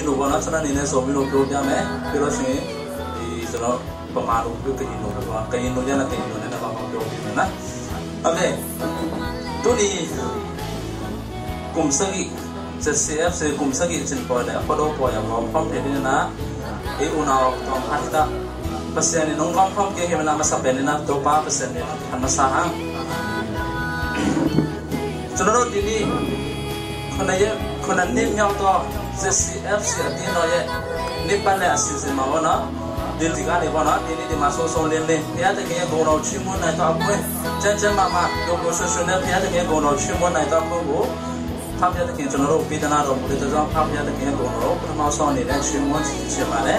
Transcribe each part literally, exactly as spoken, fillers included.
လူပေါ့နော် ကျွန်တော်အနေနဲ့ဆိုပြီးတော့ပြောပြမယ်။ ပြီးလို့ရှိရင်ဒီကျွန်တော်ဗမာလိုပြောကရင်လိုပေါ့နော် ကရင်လိုရတဲ့ကရင်လိုနဲ့လည်းဘာမှပြောပြမယ်နော်။ Okay. သူဒီ kum sagih, ZCFC kum sagih cin pawi le a pado pawi a gawm khawm thei ding na, ei unau tawm khat ta Pasian in hong gawm khawm kei hi mena masa pen in a Topa Pasian in han masa hang. Cun a rot dini khuna ye khuna nim nyau tawh ZCFC a ti naw ye nipan le a season ma wana. Dil tiga ni wana dini di ma so so lin ni. Pia te ke go no chimun nai to a pui. Chen chen ma ma yo go so so ne pia te ke go no chimun nai to a pui go. Pha pia te ke cun a rot pi te na rot mu te zong pha pia te ke go no rot. Pha ma so ni le chimun chi ma le.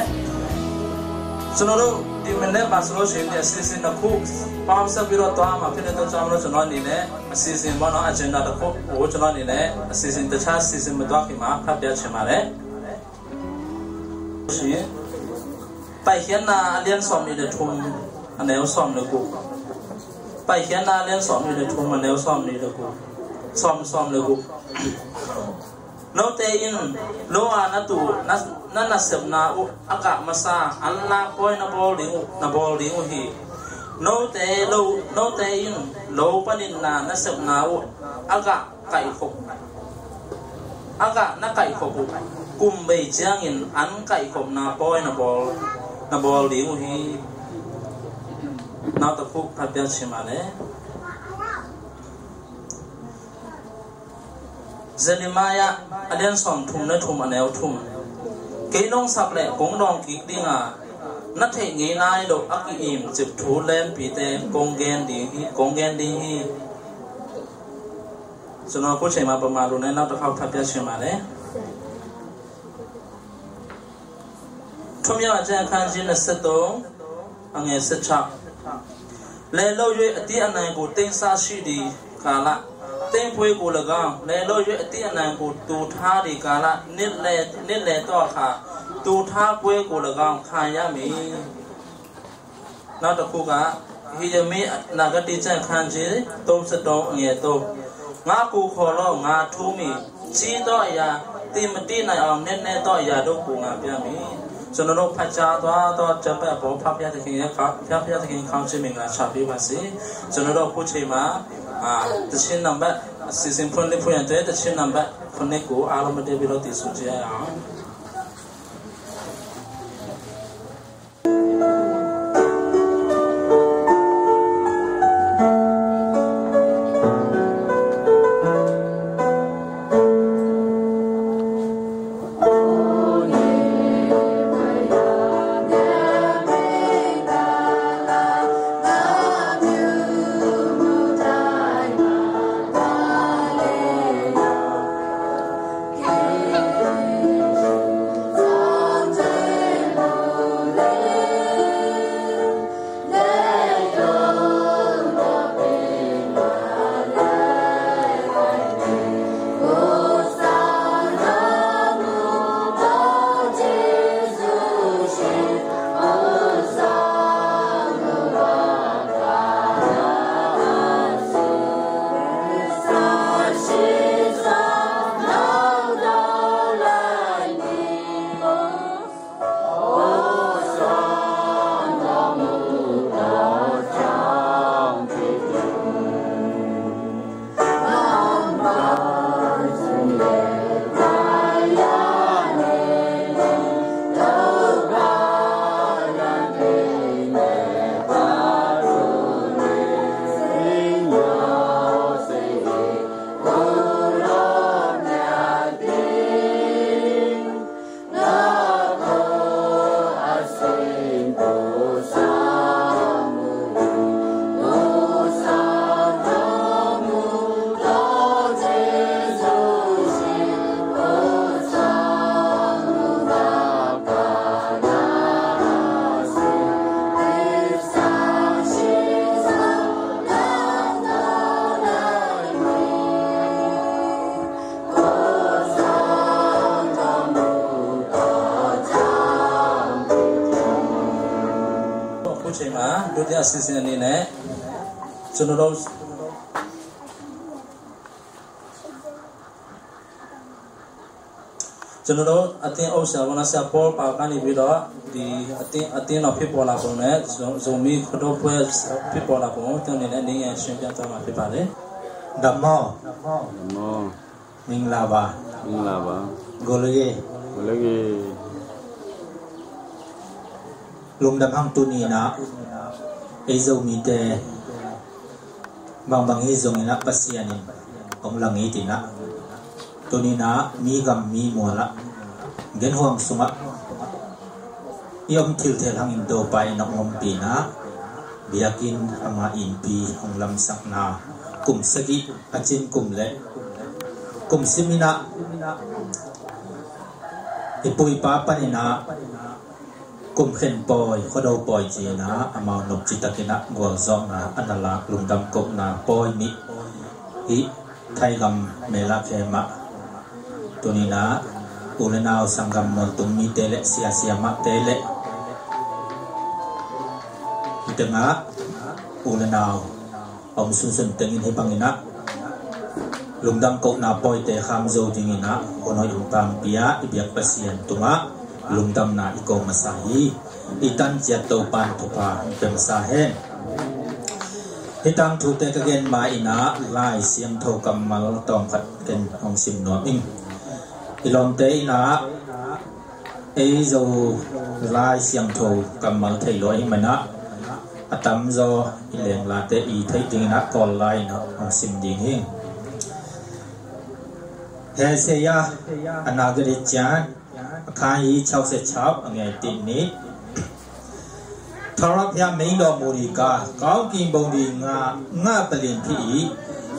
Cun a rot di men le ma so so ni a season na khu. Pam sa pi rot to a ma pia te to cham rot cun a ni le. A season bawh no agenda ta khawh uh cun a ni le a season ta cha season ma tuak hi ma pha pia chi ma le. Paikhiatna a lian sawm ni le thum a neu sawm le guk. Paikhiatna a lian sawm ni le thum a neu sawm ni le guk. Sawm sawm le guk. Note in lo a na tu na na nasepna uh a kah masa an lak pawi na bawl ding uh na bawl ding uh hi. Note lo note in lo panin na nasepna uh a kah kaihkhop a kah na kaihkhop uh kum bei ciangin an kaihkhopna pawi na bawl na bawl ding uh hi. Nau ta khuk phat piak chim a le. Jeremiah a lian sawm thum na thum a neu thum. Kei nong sak le kong dawng kik dinga na theih ngei nai lo a ki-im cip thu lempite kong gen ding hi kong gen ding hi. Cun a khu cheima pama lu ne nau ta khau thapia cheima le. Thumia a ceng khan jin a se to a nge se chak. Le lo yue a ti a nai ku teng sa shi di kala teng pui ku la gang le lo yue a ti a nai ku tu tha di kala nit le nit le to kha tu tha pui ku la gang kha ya mi. Nau ta khu ka hi ya mi na ka ti ceng khan ji to se to a nge to. Nga ku kho lo nga thu mi ci tawh a ya ti ma ti nai awng net net tawh a ya do ku nga pia mi. Cun a dawh pha ca tawh tawh cem pah paw pha pia takin kha pha pia takin khang ci mi nga cha pi ma si. Cun a dawh khu ci ma a ta chin nam bah si sin phun li phun yan te ta chin nam bah phun li ku a lo ma de bi lo ti su ci a ya. Khu cheima duhti a sisin a ni ne cun a lo. ကျွန်တော်တို့အသင်းဥက္ကဋ္ဌ ဆရာ Paul ပါကနေပြီးတော့ဒီအသင်းအသင်းတော်ဖြစ်ပေါ်လာပုံနဲ့ဇိုမီးခဒိုပွဲဖြစ်ပေါ်လာပုံကိုကျွန်တော်အနေနဲ့နည်းငယ်ရှင်းပြသွားမှာဖြစ်ပါတယ်။ Damo. Damo. Mingla ba. Mingla ba. Golge. Golge. Lungdam hang tuni na ei Zomite bangbang hi zongin ah Pasian in hong lang hi tin ah tuni na mi gam mi mual ah genhuang sungah i om thilthel hangin Topa in hong ompih na biakinn ama innpi hong lamsakna kum sagih a cin kum le kum simin ah i pu i pa panin ah kum khen pawi, khuado pawi ci-in ah amau nopci takin ah gualzawhna a na lak lungdam kohna pawi nih hi. Thaigam melak he mah tuni na u le nau sanggam mualtung mite le siasia mahte le hi tengah u le nau a om sunsun tengin hi bangin ah lungdam kohna pawite kham zo dingin ah hun hoih hong pia i biak Pasian tungah lungdamna i ko masa hi. I tanciat Topan thupha hong pia masa hen. Hi tangthute ka gen ma in ah Lai Siangtho kammal tawmkhat ken hong sim nuam ing. I lawmte in ah ei Zo Lai Siangtho kammal thei lua hi man ah a tamzaw i lenglate i theih dingin ah Kawl lai in ah hong sim ding hi. Hosea a na gede cian a kha hi chau se chau a ngei tin ni. Thawrap hia mei daw mu di ka kau king bong di nga nga palin phi i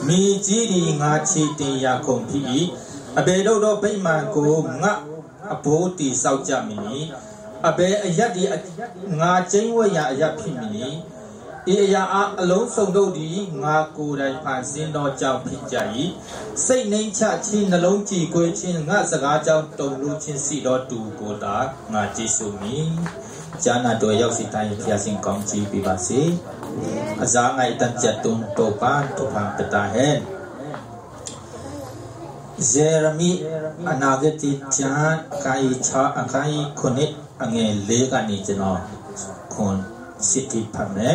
mi ci di nga chi ti ya kong phi i a be do do pei man ko nga a po ti sau ca mi ni a be a yat di a nga ceng wa ya a yat phi mi ni. I a ya a a long song do di nga ku dai pan sin do cau phi ca i sei neng ca chin na long ci kue chin nga sa ga cau tong lu chin si do tu ko ta nga ci su mi. Ca na dua yau si tai pia sing kong ci pi ba si. A za ngai tan cia tung to pan to pan pe ta hen. Jeremy a na ge ti cian a kai cha a kai khunit a nge le ka ni cino khun siti phan ne.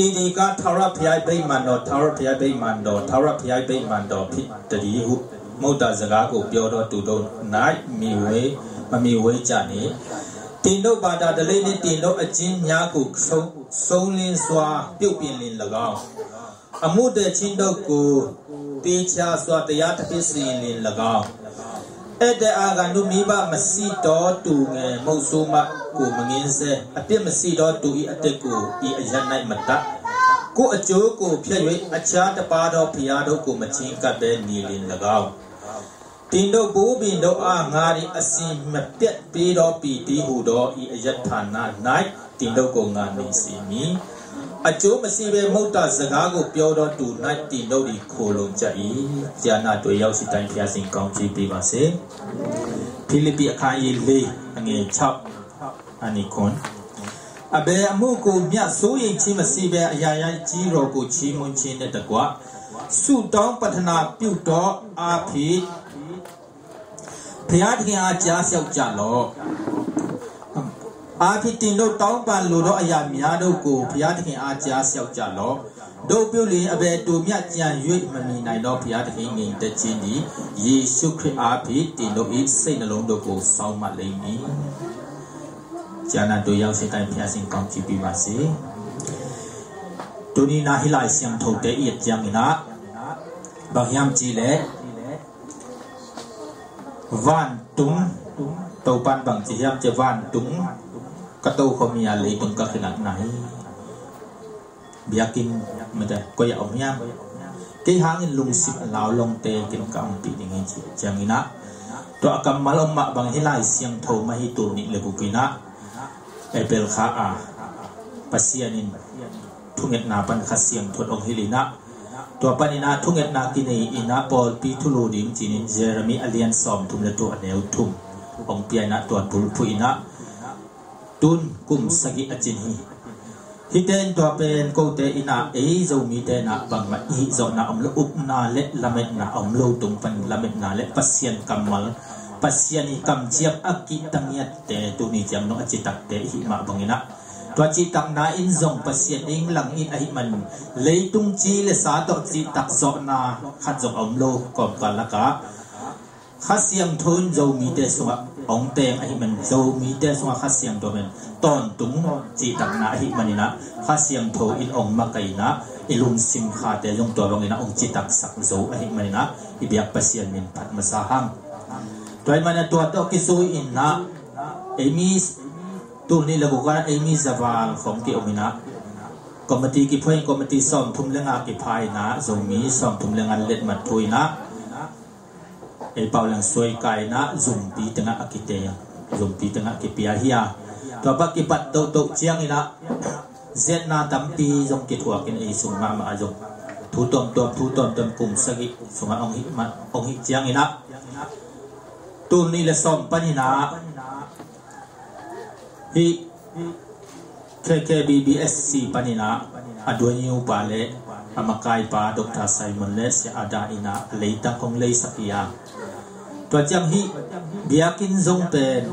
I di ka thawrap hiai bei man daw thawrap hiai bei man daw thawrap hiai bei man daw phit ta di hu. Mota zaga ko pyo daw tu daw nai mi wei ma mi wei ca ni. Tin daw ba da da le ni tin daw a cin nya ku song lin sua piu pin lin lagau. A mu te chin do ku ti cha sua te ya ta pi si lin lagau. E te a ga nu mi ba ma si to tu nge mo su ma ku ma ngin se a pi ma si to tu i a te ku i a yan nai ma ta. Ku a cu ku pia yui a cha ta pa do pia do ku ma chin ka be ni lin lagau. Tin do bu bin do a nga di a si ma piat pi do pi ti hu do i a yat phan na nai. Tin do ko nga min si mi a cu ma si ve mota zaga ko pyo do tu nai tin do di ko long ca i. Cia na tu yau si tan pia sing kong ci pi ba se. Philippi a kha i li a nge chap a ni kon. A be a mu ko mia su i ci ma si ve a ya ya ci ro ko ci mun ci ne ta kwa. Su tong patana piu to a phi. ဘုရားသခင်အား ကြားလျှောက်ကြလော့။ အားဖြင့် သင်တို့ တောင်းပန်လိုသော အရာများတို့ကို ဘုရားသခင်အား ကြားလျှောက်ကြလော့။ တို့ပြုလျှင် အဘယ်သို့မျှ ကြံ၍ မမီနိုင်သော ဘုရားသခင် ငြိမ်သက်ခြင်းသည် ယေရှုခရစ်အားဖြင့် သင်တို့၏ စိတ်နှလုံးတို့ကို စောင့်မလိမ့်မည်။ ကျမ်းနာ တို့ရောက်စေတိုင်း ဘုရားရှင် ကောင်းချီးပေးပါစေ။ ဒိုနီနာ ဟီလာ ရှံထုံ တဲ အီယက် ကျမ်း နီနာ ဘၣ်ယမ် ကြည်လဲ Vantung, Topan bang ci hiam cih vantung, ka to kho mi a leitung ka khinat na hi. Biakinn mete koi a om hiam. Kei hangin lungsim a lau longte kin ka ompih ding hi ci ciangin ah, tua a kammal om mah bang hi Lai Siangtho mah hi. Tul nih le guk in ah April kha a Pasian in thungetna pan Kha Siangtho hong hilh in ah, tua panin ah thungetna kinei in ah pawlpi thulu ding cinin Jeremy a lian sawmthum le tua a neu thum hong pia in ah tua bulphuh in ah tun kum sagih a cin hi. Hihte in tua pen kote in ah ei Zomite in ah bangmah i hih zawhna om lo, upna le lametna a om lo tung pan lametna le Pasian kammal, Pasian i kamciam a kihta ngiatte tuni ciang nong a citakte i hih mah bangin ah tua cihtakna in zong Pasian ing lang in ahih manin leitung ci le sa tawh cihtak zawhna khat zong a om lo kawmkal lakah Kha Siangtho in Zomite sungah hong teng ahih man, Zomite sungah Kha Siangtho pen tawntung cihtakna ahih manin ah Kha Siangtho in hong makaih in ah i lungsim khate zong tua bangin ah hong citaksak zo ahih manin ah i biak Pasian min phat masa hang. Tua ahih manin ah tua tawh kizui in ah ei mi tul nih le guk ah ei mi za val khong ki-om in ah committee kiphuah in committee sawmthum le nga kipha in ah Zomi sawmthum le nga let man thu in ah ei pau leng suai kai in ah zumpi tengah a kite, zumpi tengah kipia hi a. Tua bang kipat tohtoh ciangin ah ziatna tampi zong kithuak in ei sung mahmah a zong thu tuamtuam, thu tuamtuam kum sagih sungah hong hih mah, hong hih ciangin ah tul nih le sawm panin ah hih K K B B S C panin ah a duai ni upa le a makaipa Doctor Simon le Sia Ada in ah a leitang hong leisak hi a. Tua ciang hih biakinn zong pen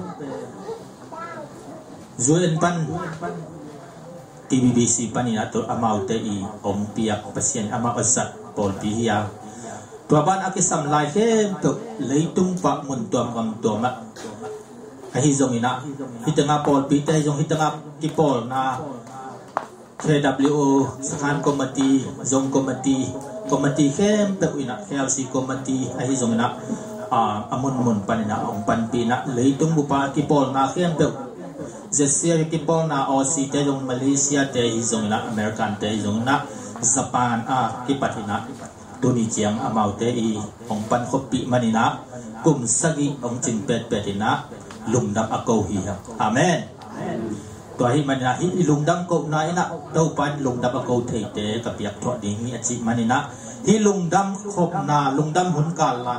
U N pan T B B C panin ah tua amaute i hong piak Pasian amau a zat pawlpi hi a. Tua ban a kisam lai khempeuh leitung pah mun tuam gam tuam ah ahi zongin ah hih tengah pawlpite ahi zong hih tengah kipawlna K W O, Sakhan Committee, Zong Committee, committee khempeuh in ah K L C Committee ahi zongin ah a munmun panin ah hong panpih in ah leitung bupa kipawlna khempeuh Z C A kipawlna Aussie te zong Malaysia te ahi zongin ah American te ahi zongin ah Japan a kipat in ah tuni ciang amaute i hong pan khoppih manin ah kum sagih hong cin petpet in ah lungdam a ko hi hang. Amen. Tua ahih manin ah hih i lungdam kohna in ah Topa in lungdam a ko theite ka piak thuah ding hi a cih manin ah hih lungdam khopna, lungdam hun kal la,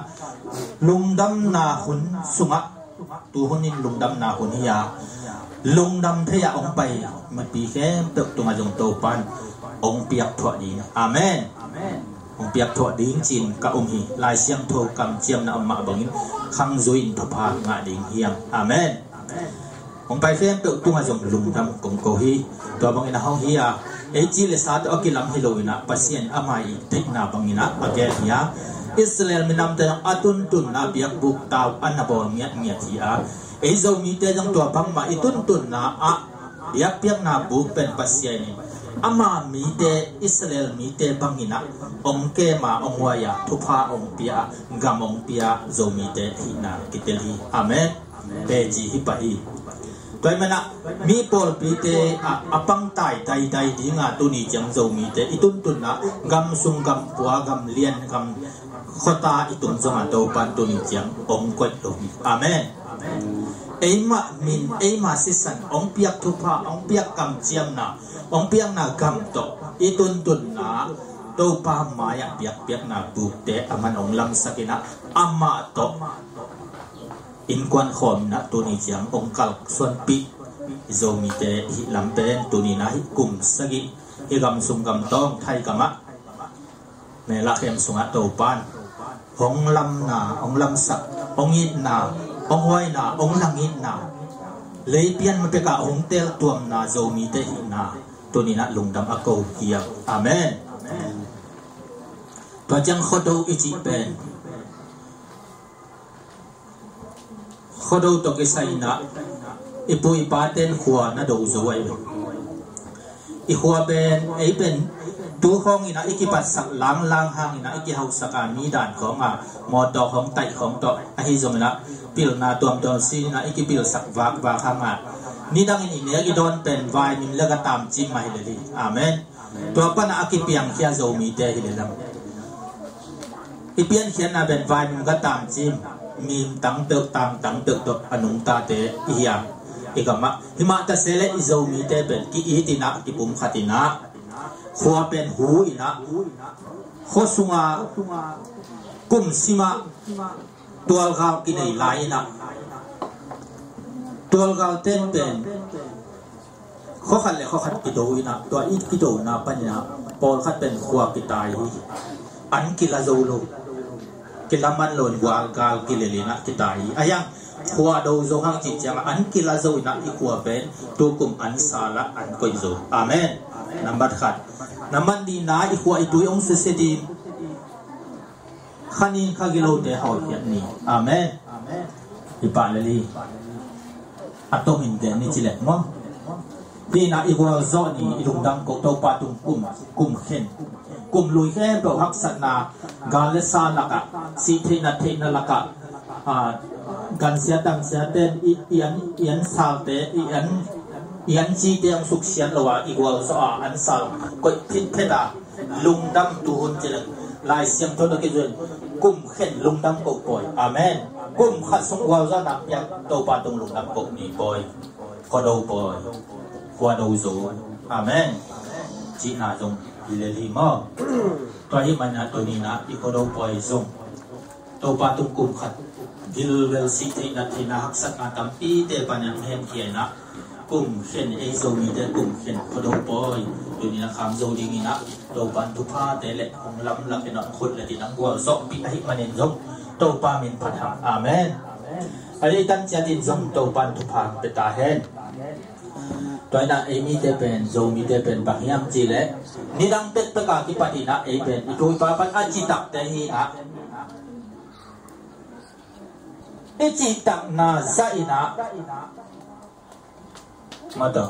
lungdamna hun sungah tu hun in lungdamna hun hi a, lungdam thei a hong pai mipi khempeuh tungah zong Topa in hong piak thuah ding. Amen. Hong piak thuah ding ci-in ka um hi. Lai Siangtho kamciamna om mah bangin khang zui in thupha ngah ding hi hang. Amen. Hong pai khempeuh tungah zong lungdam kong ko hi. Tua bangin ah hong hi a, ei ci le sa tawh a kilam hi lo in ah Pasian ama i deihna bangin ah a gen hi a. Israel minamte zong a tuntunna biakbuk tau a na bawl ngiatngiat hi a, ei Zomite zong tua bangmah i tuntunna ah biakpiakna buk pen Pasian in ama mite, Israel mite bangin ah hong kem a, hong huai a, thupha hong pia a, gam hong pia Zomite ahihna kitel hi. Amen. Peji hi pah hi. Tua ahih manin ah mi pawlpite a, a pangtai daidai ding a tuni ciang Zomite i tuntunna gam sung, gam pua, gam lian, gam khuata i tung zong a Topa in tuni ciang hong koih lo hi. Amen. Eimah min, eimah sisan hong piak thupha, hong piak kamciamna, hong piakna gam tawh i tuntunna Topa mai-ah biakpiakna bukte a man hong lamsak in ah amah tawh innkuan khawm in ah tuni ciang hong kalsuanpih Zomite hih lam pen tuni in ah hih kum sagih hih gam sung gam tawng Thai gam ah Mela khem sungah Topa in hong lamna, hong lamsak, hong itna, hong huaina, hong langitna, leipian mapekah hong teltuamna Zomite hihna tuni in ah lungdam a ko hi hang. Amen. Tua ciang Khuado i cih pen Khuado tawh kisai in ah i pu i pate'n khua na do zo ahi ve. I khua pen ei pen tu khawng in ah i kipatsak langlang hang in ah i kihausak a, mi dan khawng a, mawtaw khawng, taih khawng tawh ahi zongin ah pilna tuamtuam sin in ah i kipilsak vakvak hang a, nidangin i nek i dawn pen vaimim le gam tamcim mah hi lel hi. Amen. Tua pan a kipiangkhia Zomite hi lel a, i piankhiatna pen vaimim gam tamcim, mim tangpeuh, tang tangpeuh tawh a nungtate i hi a, i gam ah. Himah ta se leh i Zomite pen ki-it in ah, kipumkhat in ah, khua pen hu in ah, khua sungah kum simah tualgal kinei lai in ah, tualgalte'n pen Khua khat le khua khat kido inah, tua i kidona paninah pawlkhat pen khua kitai hi. An kila zo lo, kila man lo in gualgal kilel inah kitai hi. A hiang khua do zo hang cih ciangah an kila zo inah i khua pen tukum an salah an koih zo. Amen. Nambat khat. Nambat nihna, i khua i tui hong susia ding. Khanin kha gilote hawlkhiat ni. Amen. Hi pah lel hi. A tomin gen ni ci lek maw? Hinah i gualzawh ni, i lungdam ko, Topa tung kum, kum khen, kum lui khempeuh haksatna, gal le sa lakah, sih theihna theihna lakah, a, gansia tansia ten i, i an, i an salte, i an, i an cite hong suksiat lo a, i gualzawh a an sal koih phitphet a, lungdam tuhun ci leng, Lai Siangtho na kizui in kum khen lungdam ko pawi. Amen. Kum khat sung gualzawhna piak Topa tung lungdam ko ni pawi. Khuado pawi. Khuado zo. Amen. Cihna zong hi lel hi maw? Tua hi manah tuninah i khuado pawi zong Topa tung kum khat gilvel, sih theihna theihna haksatna tampite panin hemkhia inah kum khen, ei Zomite kum khen khuado pawi. Tuninah kham zo dinginah Topa in thuphate le hong lamlak inah hong khut le dinah gualzawhpih ahih manin zong Topa min phat hang. Amen. A lei tan ciatin zong Topa in thupha hong pia ta hen. Tua inah ei mite pen, Zomite pen bang hiam cih leh nidang pekpek a kipat inah ei pen i tuipa pan a citakte hi inah, i cihtakna zah inah mata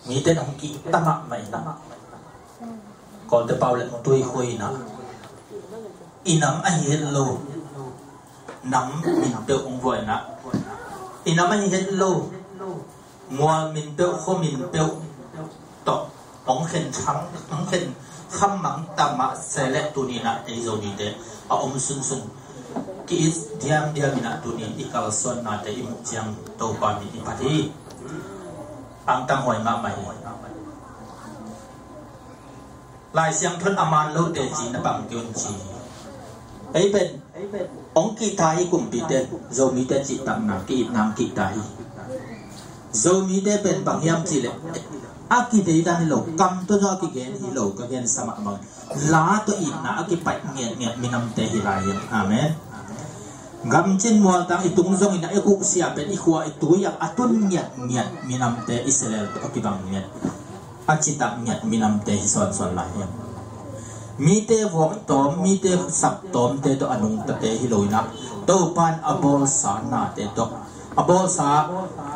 mite nong kihta mahmah inah, Kawlte pau le hong tuikhoi inah, i nam ahi het lo nam min peuh hong vuah inah, i nam ahi het lo mual min peuh, khua min peuh tawh hong khen thang, hong khen khammang ta mah se leh tuninah ei Zomite a om sunsun ki-it diamdiam inah tunin i kalsuannate i muh ciang Topa min i phat hi. Angtang huai mahmah hi. Lai Siangtho in a man lote ci na bang kei un ci. Ei pen hong kihta hi kumpite, Zomite cihtakna ki-itna hong kihta hi. Zomite pen bang hiam cih leh a kideidan hi lo, kam tawh zong a kigen hi lo, ka gensa mahmah. La tawh itna a kipaih ngiatngiat minamte hi lai hi. Amen. Gamcin mualtang i tung zongin a i khuhsia pen i khua i tui ah a tun ngiatngiat minamte, Israel tawh a kibang ngiat, a citak ngiat minamte hi sawnsawn lai hi. Mite vuak tawm, mite sap tawmte tawh a nungtate hi lo inah, Topa in a bawlsa nate tawh, a bawlsa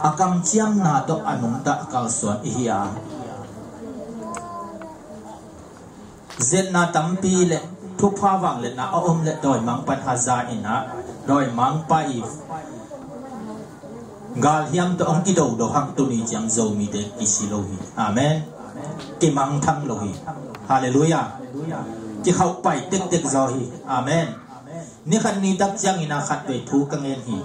a kamciamna tawh a nungta a kalsuan i hi a, zetna tampi le thupha vangliatna a om le dawimangpa in haza inah, dawimangpa i galhiam tawh hong kidodo hang tuni ciang Zomite kisi lo hi. Amen. Kimangthang lo hi. Halleluiah. Kikhauhpai tektek zaw hi. Amen. Ni khat ni tak ciangin a khatvei thu ka ngen hi.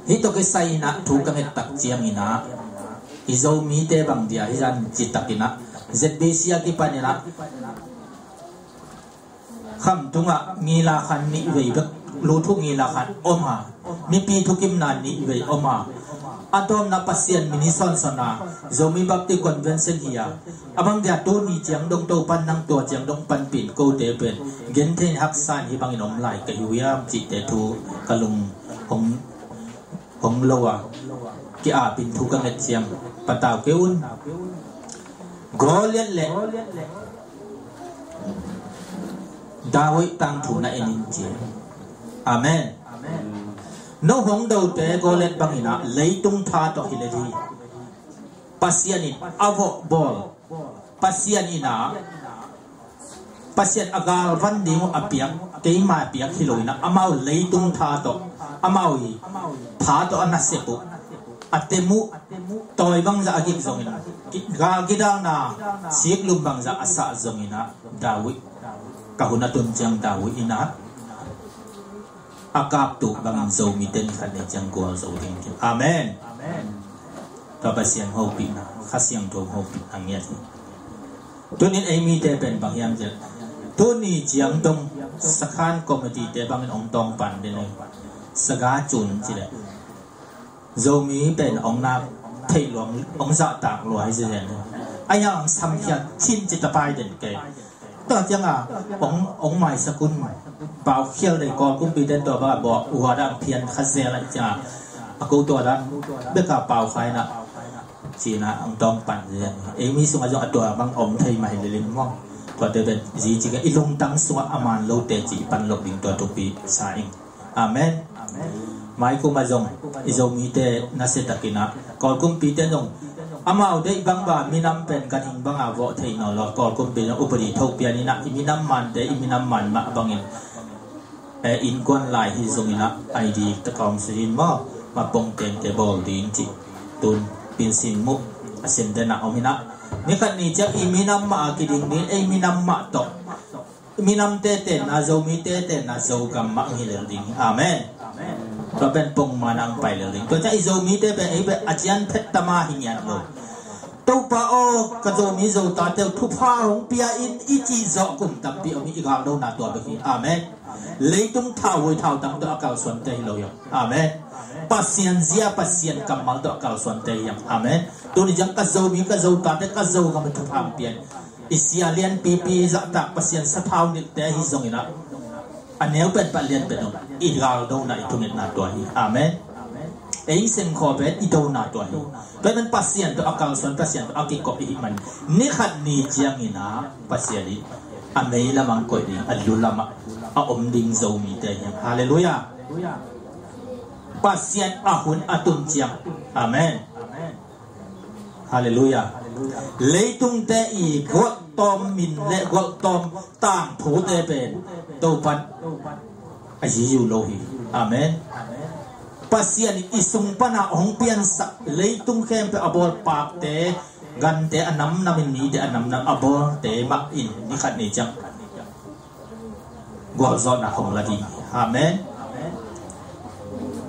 Hih tawh kisai inah thu ka nget tak ciangin ah i Zomite bang dia hi zan ci takin ah Z B C a kipan inah Khamtung ah ngila khan nih vei bek, lu thuk ngila khan om a, mipi thukimna nih vei om a, a tawpna Pasian min hi sawnsawn a, Zomi Baptist Convention hi a, a bang dia tuni ciang dong Topa in nang tua ciang dong panpih in kote pen genthei in haksa in hih bangin om lai ka hi uh hiam cihte thu ka lung hong hong lo a, ki-apin thu ka nget ciang patau kei un. Goliath le David tangthu na en in ci. Amen. No hong dote Goliath bangin ah leitung tha tawh hi le ding. Pasian in a vawh bawl, Pasian in ah, Pasian a galvan ding uh a piak, keima a piak hi lo inah, amau leitung tha tawh, amau i tha tawh a nasep uh, a tem uh, tawi bangzah a gik zongin, gal kidalna siklum bangzah a sah zongin ah, David, ka hun a tun ciang David in ah a kaptuh bangin Zomite in khat ni ciang gualzo ding hi. Amen. Tua Pasian hopihna, Kha Siangtho hopihna ngiat hi. Tunin ei mite pen bang hiam cih leh, tuni ciang dong sakhan committee te bangin hong tawng pan den hi. Saga cun ci leh Zomi pen ong nak theih luang, ong zahtak lua hi zen. A yang samkhiat cin ci tapai den kei. Tua cianga ong, ong maisak un, pau khial dei, Kawl kumpite tua bang a bawh uada ang phian kha zel a cianga a ko tua dan beka pau khaina cina ang tawng pan zen. Ei mi sungah zong a tua bang om thei mah hi lelin maw. Tuate pen zi ci kei, i lungtang sungah a man lote ci i pan loh ding tua thupi sa ing. Amen. Maikum a zong i Zomite nasia takinah Kawl kumpite zong amau deih bang ba minam pen ganhing banga vawh thei nawn lo. Kawl kumpi zong upadi tho pianinah i minam mante i minam man mah bangin eh, innkuan lai hi zonginah I D takawng suhin maw, mapong tengte bawl ding cih tun pinsin muh a sem denah om inah, nikhat ni ciang i minam mah a kiding ding, ei minam mah tawh minamte tenna, Zomite tenna, Zogam mah hi lel ding. Amen. Tua pen pongman ang pai lel ding. Tua ciang i Zomite pen ei pen a cian phet tama hi ngiat lo. Topa aw, ka Zomi Zotate uh thupha hong pia in i cih zawh kum tampi om hi, i galdona tua bek hi. Amen. Leitung thau hui thau tang tawh a kalsuante hi lo hiam? Amen. Pasian zia, Pasian kammal tawh a kalsuante hi hiam? Amen. Tuni ciang ka Zomi, ka Zotate, ka Zogam a thupha hong pia in. I sia lianpipi zahtak Pasian sathau nilhte ahi zonginah a neu pen pah lian pen om, i galdona i thungetna tua hi. Amen. Ei sengkhaw pen i dona tua hi. Tua pen Pasian tawh a kalsuan, Pasian tawh a kikop i hih man, nikhat ni cianginah Pasian i a mei lamang koih ding, a lu lamah a om ding Zomite hiam? Halleluiah. Pasian a hun a tun ciang. Amen. Halleluiah. Leitungte i gualhtawm min le gualhtawm tangthute pen Topan a yiyu lo hi. Amen. Pasian i sung pana hong piansak leitung khempeuh a bawlpakte, gante a namnam in, mite a namnam a bawlte mah in nikhat ni ciang gualzawhna hong la ding. Amen.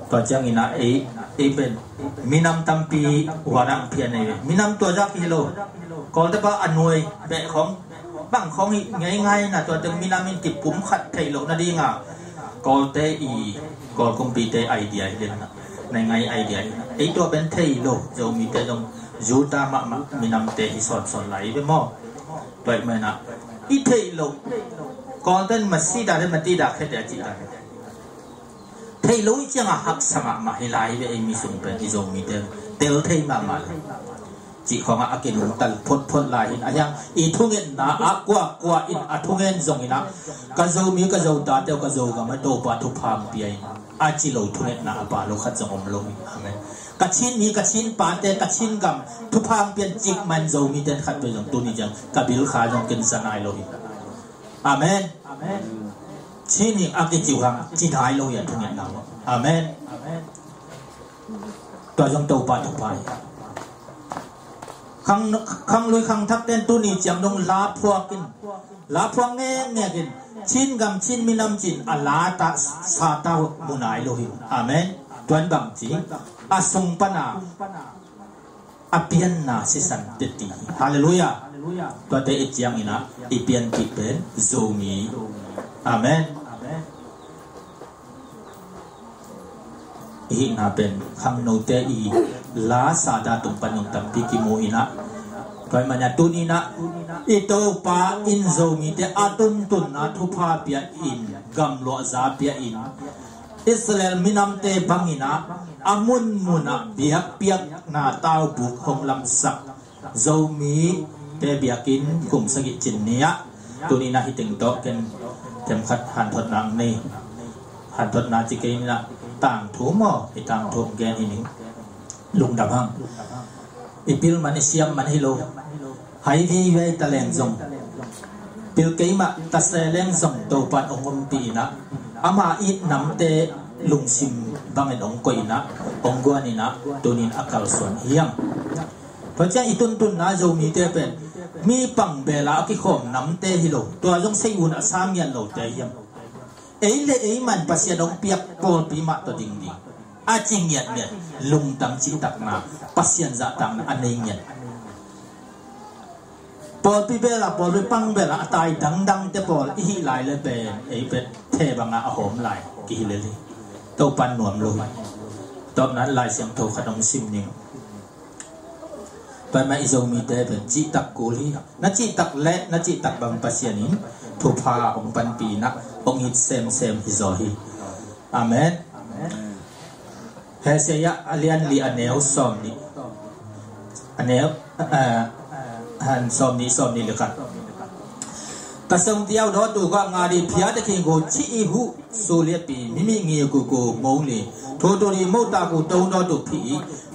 Tua ciangin ah ei, ei pen minam tampi huanang phian ei ve. Minam tua zak hi lo. Kawlte pa a nuai beh khong bang khong hi ngeingai na, tua teng minam in kipum khat theih loh nadinga Kawlte i, Kawl kumpite idea hi den na, nai ngai idea hi na. Ei tua pen thei lo, Zomite zong Judah mahmah minamte hi sawnsawn lai ve maw? Tua ih maina i theih loh, Kawlten masida le matida khete a cihta le theih loh ih cianga haksa mahmah hi lai ve. Ei mi sung pen i Zomite tel thei mahmah le cih khawngah a kinungtal photphot lai hin a hiang i thungetna ah kuakua in a thungen zonginah ka Zomi ka Zotate uh ka Zogam ah Topa thupha hong pia in a ci lo thungetna a pa lo khat zong om lo hi. Amen. Ka Chin mi, ka Chin pate, ka Chin gam thupha hong pian cik man Zomite khat peuh zong tuni ciang ka bilkha zong kinsa nai lo hi. Amen. Chin hi a kiciu hang ci nai lo hi a thungetna uh. Amen. Tua zong Topa thupha hi. Khang, khanglui khangthakten tuni ciang dong la phuak in, la phuak ngekngek in, Chin gam Chin minam cin a la ta, sa ta mu nai lo hi. Amen. Tuan bang ci a sung pana a pianna sisan teti. Halleluiah. Tuate i cianginah i pianpih pen Zomi. Amen. I hihna pen khangnote i la sada tung pan nung tampi kimu inah, tua ih mana tuninah i Topa in Zomite a tuntunna thupha pia in, gamluahza pia in, Israel minamte banginah a munmunah biakpiakna taubuk hong lamsak Zomite biakinn kum sagih cin ni-ah tuninah hiteng tawh ken themkhat hanthotna ang nei. Hanthotna ci kei ninah tangthu maw, i tangthu ang gen hi ning. Lungdam hang. I pil man i siam man hi lo. Hai vive ta leng zong, pil keimah ta se leng zong Topan hong ompih inah ama it namte lungsim bangin hong koih inah, hong guan inah tunin a kalsuan hiam? Tua ciang i tuntunna Zomite pen mi pang bela a kikhawm namte hi lo. Tua zong sei un a sa ngiat lote hiam? Ei le ei man Pasian hong piak pawlpi mah tawh ding ding a ci ngiatngiat, lungtang cihtakna, Pasian zahtakna a nei ngiat. Pawlpi bela, pawlpi pang bela a tai dangdangte pawl i hih lai le pen ei pen the banga a hawm lai kihi lel hi. Topan nuam lo hi. Tawpna Lai Siangtho khat hong sim ning. Tua mah i Zomite pen cihtak kul hi. Na cihtak le na cihtak bang Pasian in thupha hong panpih in ah hong it semsem hi zaw hi. Amen. Hosea a lian li a neu sawm nih, a neu, eh, han sawm nih, sawm nih le khat. Ka song tiau daw tu ka nga di phia te king ko chi i hu su liat pi mi mi ngi ku ku mong li. Tho tu di mo ta ku tong daw tu phi.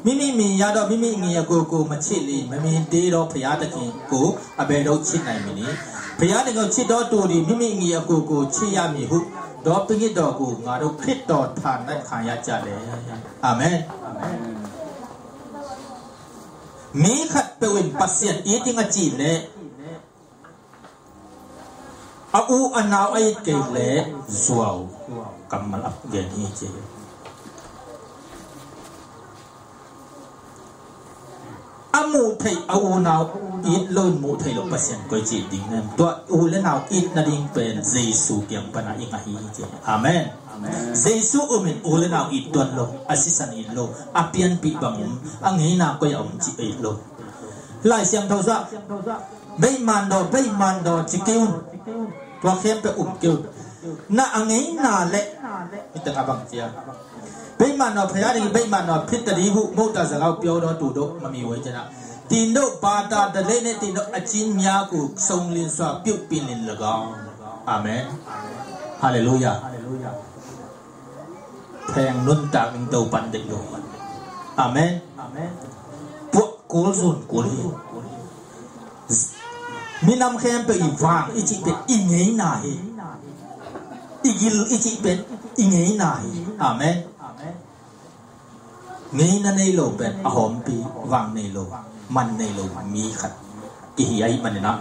Mi mi mi ya daw mi mi ngi ku ku ma chi li. Mi mi ti daw phia te king ku a be daw chi nai mi ni. Phia te king chi daw tu di mi mi ngi ku ku chi ya mi hu. Daw pi ngi daw ku nga daw Khrist daw than nai kha ya cha le. Amen. Mi khat peuh in Pasian it ding a cih leh a u a nau a it kei leh zuau kammal a gen hi ci. A muh theih a u nau it lo in muh theih lo Pasian koi ci ding nem. Tua u le nau it nading pen Jesu kiang pana i ngah hi ci. Amen. Jesu um in u le nau it tuan lo, a sisan it lo, a pianpih bang um, a ngeina koi a um ci it lo. Lai Siangtho sua, beihman daw, beihman daw ci kei un. Tua khempeuh um kei un. Na a ngeina le, mi teng a bang cia. Beihman daw phaya ding, beihman daw phit ta ding hu, mo ta zagau piau daw tu daw, ma mi wai cina. Tin daw pa ta da le ne tin daw a cin mia ku song lin sua piu pin lin lagau. Amen. Hallelujah. Pheng nuntak ning Topan deih lo. Amen. Puak kul zun kul hi. Minam khempeuh i vang i cih pen i ngeina hi. I gil i cih pen i ngeina hi. Amen. Ngeina nei lo pen a hawmpi, vang nei lo, man nei lo mi khat kihi ahih manin ah,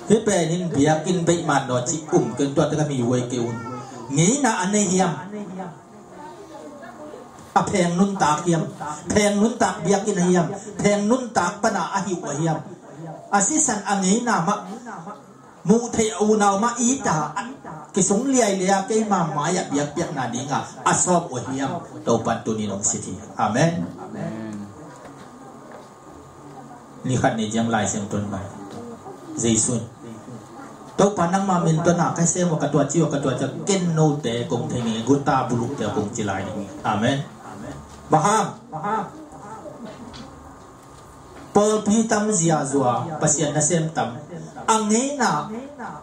hih pen in biakinn beihman daw cih um kei un, tuate ka mi huai kei un. Ngeina a nei hiam? A pheng nuntak hiam? Pheng nuntak biakinn a hiam? Pheng nuntak pana a hiu a hiam? A sisan a ngeina mah, muh theih a unau mah ita, kisung liailiai a keima mai-ah biakpiakna dinga a sawp uh hiam? Topan tunin hong sit hi. Amen. Ni khat ni ciang Lai Siangtho in mai, Jesu in, Topa nangma min tawh na ka sem uh, ka tua ci uh, ka tua ci uh, ken note kong thei ngei, guta bulukte kong ci lai ding hi. Amen. Baham. Pawlpi tam ziazua, Pasian nasem tam. A ngeina,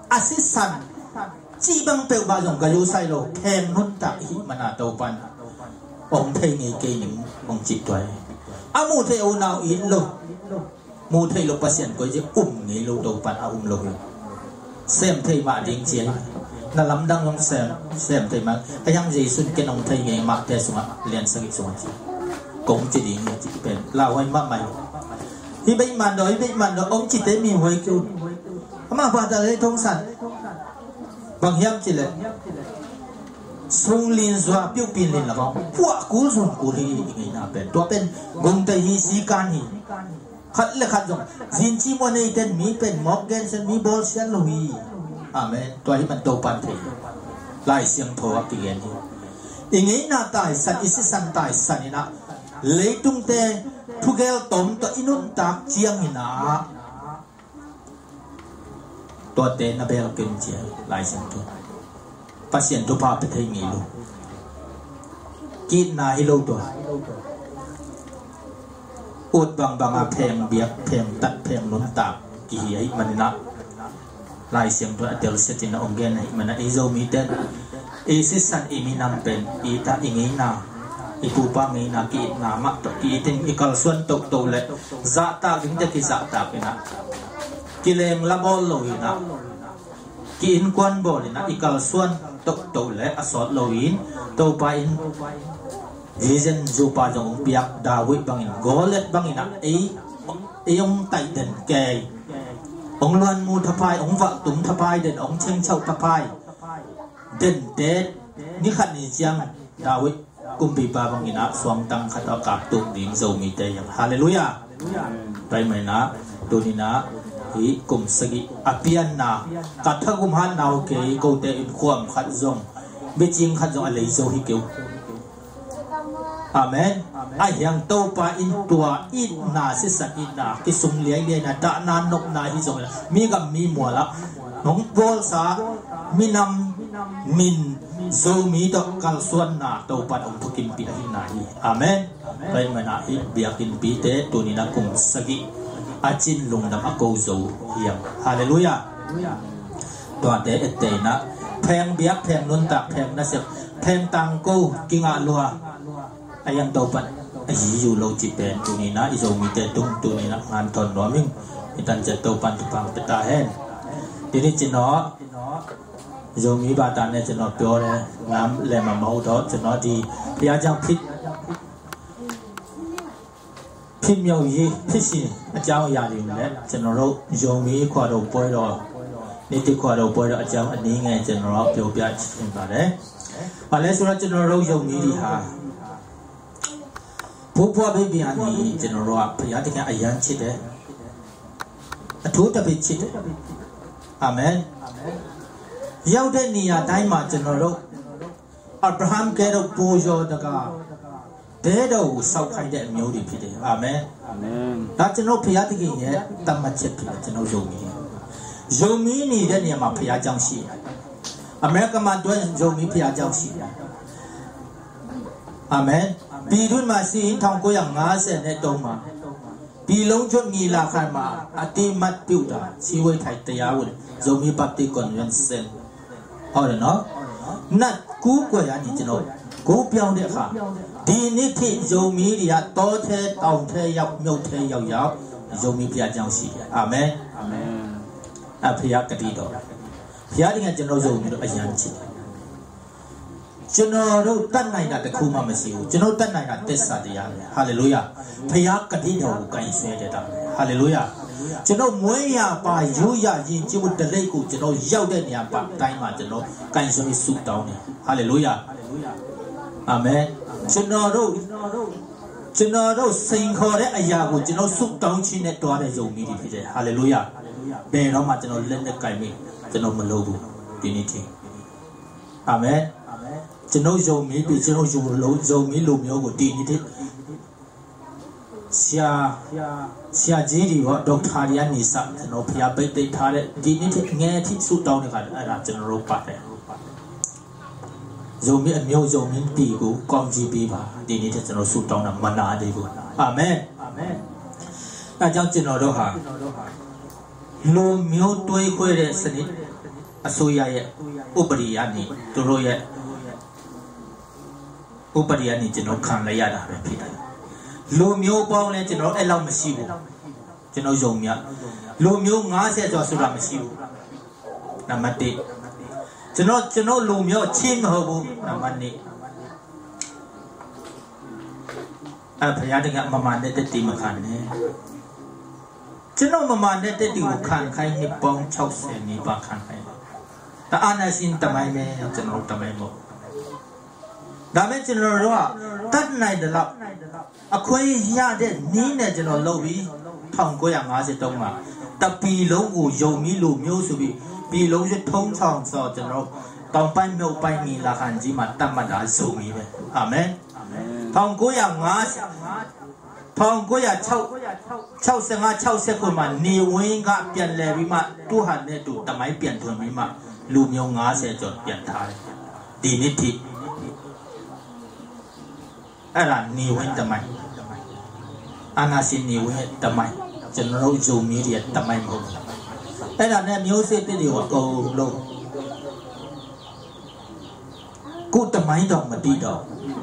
a sisan, cih bang peuh bah zong ka yusai lo, pheng nuntak ihih mana Topan hong thei ngei kei ning hong cih tuai. A muh theih a unau it lo, muh theih lo Pasian koi ci um ngei lo, Topan a um lo hi. Sem thei mah ding ci hi. Na lamdang zong sem, sem thei mah. A hiang Jesu in ken hong thei ngei mah te sungah lian sagih sungah ci. Kong ci ding hi ci pen lauhuai mahmah hi. Hih beihman daw, hih beihman daw, hong cite mi huai kei un. Amah pahtak lei thongsan. Bang hiam ci leh, sung lin zua piuh pin lin la bang, puah kul zun kul hi. I ngeina pen, tua pen gungtei hi, sikan hi. Khat le khat zong zin ci mua nei ten mi pen mawk gen sen mi bawl sian lo hi. Amen. Tua hi man Topan thei hi. Lai Siangtho a kigen hi. I ngeina taisan, i sisan taisan in ah, leitungte thugel tom tawh i nuntak ciangin ah, tuate na bel ken cia Lai Siangtho. Pasian thupha pe thei ngei lo. Kitna hi lo tua. Ut bangbang a pheng biak, pheng tat, pheng nuntak kihi ahih manin ah, Lai Siangtho a telsiat in a hong gen ahih manin ah, i Zomite in i sisan, i minam pen, i ta, i ngeina, i pupa ngeina, ki-itna mah tawh ki-it in, i kalsuan tohtoh le zahtak dingte kizahtak in ah, kileng la bawl lo in ah, ki-innkuan bawl in ah, i kalsuan tohtoh le a sawt lo in, Topa in vision zupa zong hong piak, David bangin, Goliath bangin ah, ei, ei hong taih den kei, hong luanmu thapai, hong valhtum thapai den, hong chengchauh thapai dente, ni khat ni ciang David kumpipa bangin ah suangtang khat a kaptuk ding Zomite hiam. Halleluiah. Tua ahih manin ah, tuni in ah, hih kum sagih a pianna, ka thagum hatna uh kei, kote in khuam khat zong, bicing khat zong a lei zo hi kei uh. Amen. A hiang Topa in tua itna, sisan itna, kisung liailiaina, dahna nopna hi zongin, mi gam mi mual ah hong bawlsa minam min Zomi tawh kalsuanna Topa in hong thukimpih ahihna hi. Amen. Tua ahih manin ah hih biakinnpite tuni-in ah kum sagih a cin lungdam a ko zo hi hang. Halleluiah. Tuate etteh in ah pheng biak, pheng nuntak, pheng nasep, pheng tangko kingah lua a hiang Topa in a hi uh lo cih pen tuni-in ah i Zomite tung tuni-in ah hanthawn nuam ing. I tanciat Topa in thupha pia ta hen. Tuni cinaw Zomi bata ne cinaw pyo le ngam le mamau tawh cinaw di pia jang phit phit myo yi phit si a jang ya di le cinaw lo Zomi khua do poi do ni ti khua do poi do a jang a ni nge cinaw lo pyo pia chin ba le. Ba le sura cinaw lo Zomi di ha. Pupua baby ani cinaw lo a pia ti ka a yan chit de. A thu ta bit chit de. Amen. Yau de ni ya dai ma cinaw lo. Abraham ke do pu yo da ka. တဲတော်ကို စောင့်ခိုင်းတဲ့ အမျိုးတွေ ဖြစ်တယ်။ အာမင်။ အာမင်။ ဒါ ကျွန်တော် ဘုရားသခင်ရဲ့ သတ်မှတ်ချက် ဖြစ်တယ်။ ကျွန်တော် ယုံကြည်တယ်။ ယုံကြည်နေတဲ့ နေရာမှာ ဘုရားကျောင်း ရှိတယ်။ အမေရိကန်မှာ အတွက် ယုံကြည် ဘုရားကျောင်း ရှိတယ်။ အာမင်။ ပြည်တွင်းမှာ ရှိရင် ထောင့်ကိုးရာငါးဆယ်သုံးမှာ ပြည်လုံးကျွတ် ညီလာခံမှာ အသိအမှတ်ပြုတာ စည်းဝေးထိုင် တရားဝင် ယုံကြည် Baptist Convention ဟုတ်တယ်နော်။ နတ်ကိုးကွယ်ရာနေ ကျွန်တော် ကိုးပြောင်းတဲ့အခါ ဒီနေ့ထိ ယုံကြည်တွေက တောထဲတောင်ထဲရောက် မြို့ထဲရောက်ရောက် ယုံကြည် ဘုရားကျောင်း ရှိတယ်။ အာမင်။ အာမင်။ အဲ ဘုရားကတိတော်။ ဘုရားသခင်က ကျွန်တော် ယုံကြည်လို့ အရမ်းချစ်တယ်။ ကျွန်တော်တို့ တတ်နိုင်တာ တစ်ခုမှ မရှိဘူး။ ကျွန်တော် တတ်နိုင်တာ သစ္စာတရားပဲ။ ဟာလေလုယာ။ ဘုရားကတိတော်ကို ကိုင်ဆွဲတဲ့တာပဲ။ ဟာလေလုယာ။ ကျွန်တော် မွေးရာပါ ရိုးရာယဉ်ကျေးမှု ဓလေ့ကို ကျွန်တော် ရောက်တဲ့နေရာ တိုင်းမှာ ကျွန်တော် ကိုင်ဆွဲ ဆုတောင်းတယ်။ ဟာလေလုယာ။ အာမင်။ ကျွန်တော်တို့ ကျွန်တော်တို့ စိန်ခေါ်တဲ့ အရာကို ကျွန်တော် ဆုတောင်းခြင်းနဲ့ သွားတဲ့ ယုံကြည်တွေ ဖြစ်တယ်။ ဟာလေလုယာ။ ဘယ်တော့မှ ကျွန်တော် လက်နက်ကိုင်ပြီး ကျွန်တော် မလုပ်ဘူး။ ဒီနေ့ထိ။ အာမင်။ ကျွန်တော် ယုံကြည်ပြီး ကျွန်တော် ယုံလို့ ယုံကြည်လူမျိုးကို ဒီနေ့ထိ ဆရာ၊ ဆရာကြီးတွေရော ဒေါက်တာတွေကနေစ ကျွန်တော် ဘုရား ပိတ်သိမ်းထားတဲ့ ဒီနေ့ထိ ငယ်ထိ ဆုတောင်းတဲ့အခါ အဲ့ဒါ ကျွန်တော်တို့ ပါတယ်။ ယုံကြည် အမျိုး ယုံကြည် ပြည်ကို ကောင်းချီးပေးပါ။ ဒီနေ့ထိ ကျွန်တော် ဆုတောင်းတာ မနားသေးဘူး။ အာမင်။ အာမင်။ အဲကြောင့် ကျွန်တော်တို့ဟာ လူမျိုး သွေးခွဲတဲ့ စနစ် အစိုးရရဲ့ ဥပဒေကနေ သူတို့ရဲ့ ဥပဒေကနေ ကျွန်တော် ခံလိုက်ရတာပဲ ဖြစ်တယ်။ လူမျိုးပေါင်းလည်း ကျွန်တော် အဲ့လောက် မရှိဘူး။ ကျွန်တော် ယုံကြည်။ လူမျိုး ငါးဆယ်ကျော်ဆိုတာ မရှိဘူး။ နံပါတ်တစ်။ ကျွန်တော် ကျွန်တော် လူမျိုး ချင်း မဟုတ်ဘူး။ နံပါတ်နှစ်။ အဲ ဘုရားသခင် မမှန်တဲ့ သက်သေ မခံနဲ့။ ကျွန်တော် မမှန်တဲ့ သက်သေကို ခံခိုင်း နှစ်ပေါင်း ခြောက်ဆယ် နီးပါး ခံခိုင်းတယ်။ ဒါ အာဏာရှင် သမိုင်းပဲ။ ကျွန်တော်တို့ သမိုင်းမဟုတ်ဘူး။ ဒါပေမဲ့ ကျွန်တော်တို့က တတ်နိုင်သလောက် အခွင့်ရတဲ့ နည်းနဲ့ ကျွန်တော် လုပ်ပြီး ထောင့်ကိုးရာငါးဆယ်သုံးမှာ တစ်ပြည်လုံးကို ယုံကြည် လူမျိုးဆိုပြီး ပြည်လုံး ထုံးဆောင်ဆို ကျွန်တော်တို့ တောင်ပိုင်း မြောက်ပိုင်း ညီလာခံကြီးမှာ သတ်မှတ်တာ ယုံကြည်ပဲ။ အာမင်။ ထောင့်ကိုးရာငါးဆယ် ထောင့်ကိုးရာခြောက်၊ ခြောက်ဆယ့်ငါး၊ ခြောက်ဆယ့်ခုနစ်မှာ နေဝင်းက ပြန်လည်ပြီးမှ သူ့ဟာနဲ့သူ သမိုင်းပြန်ထွင်ပြီးမှ လူမျိုး ငါးဆယ်ကျော် ပြန်ထားတယ်။ ဒီနေ့ထိ အဲ့ဒါ နေဝင်း သမိုင်း။ အာဏာရှင် နေဝင်းရဲ့ သမိုင်း။ ကျွန်တော်တို့ ယုံကြည်တွေရဲ့ သမိုင်း မဟုတ်ဘူး။ အဲ့ဒါနဲ့ မျိုးစေ့သစ်တွေကို အကုန်လုံး ကိုယ့်သမိုင်းတောင် မသိတော့ဘူး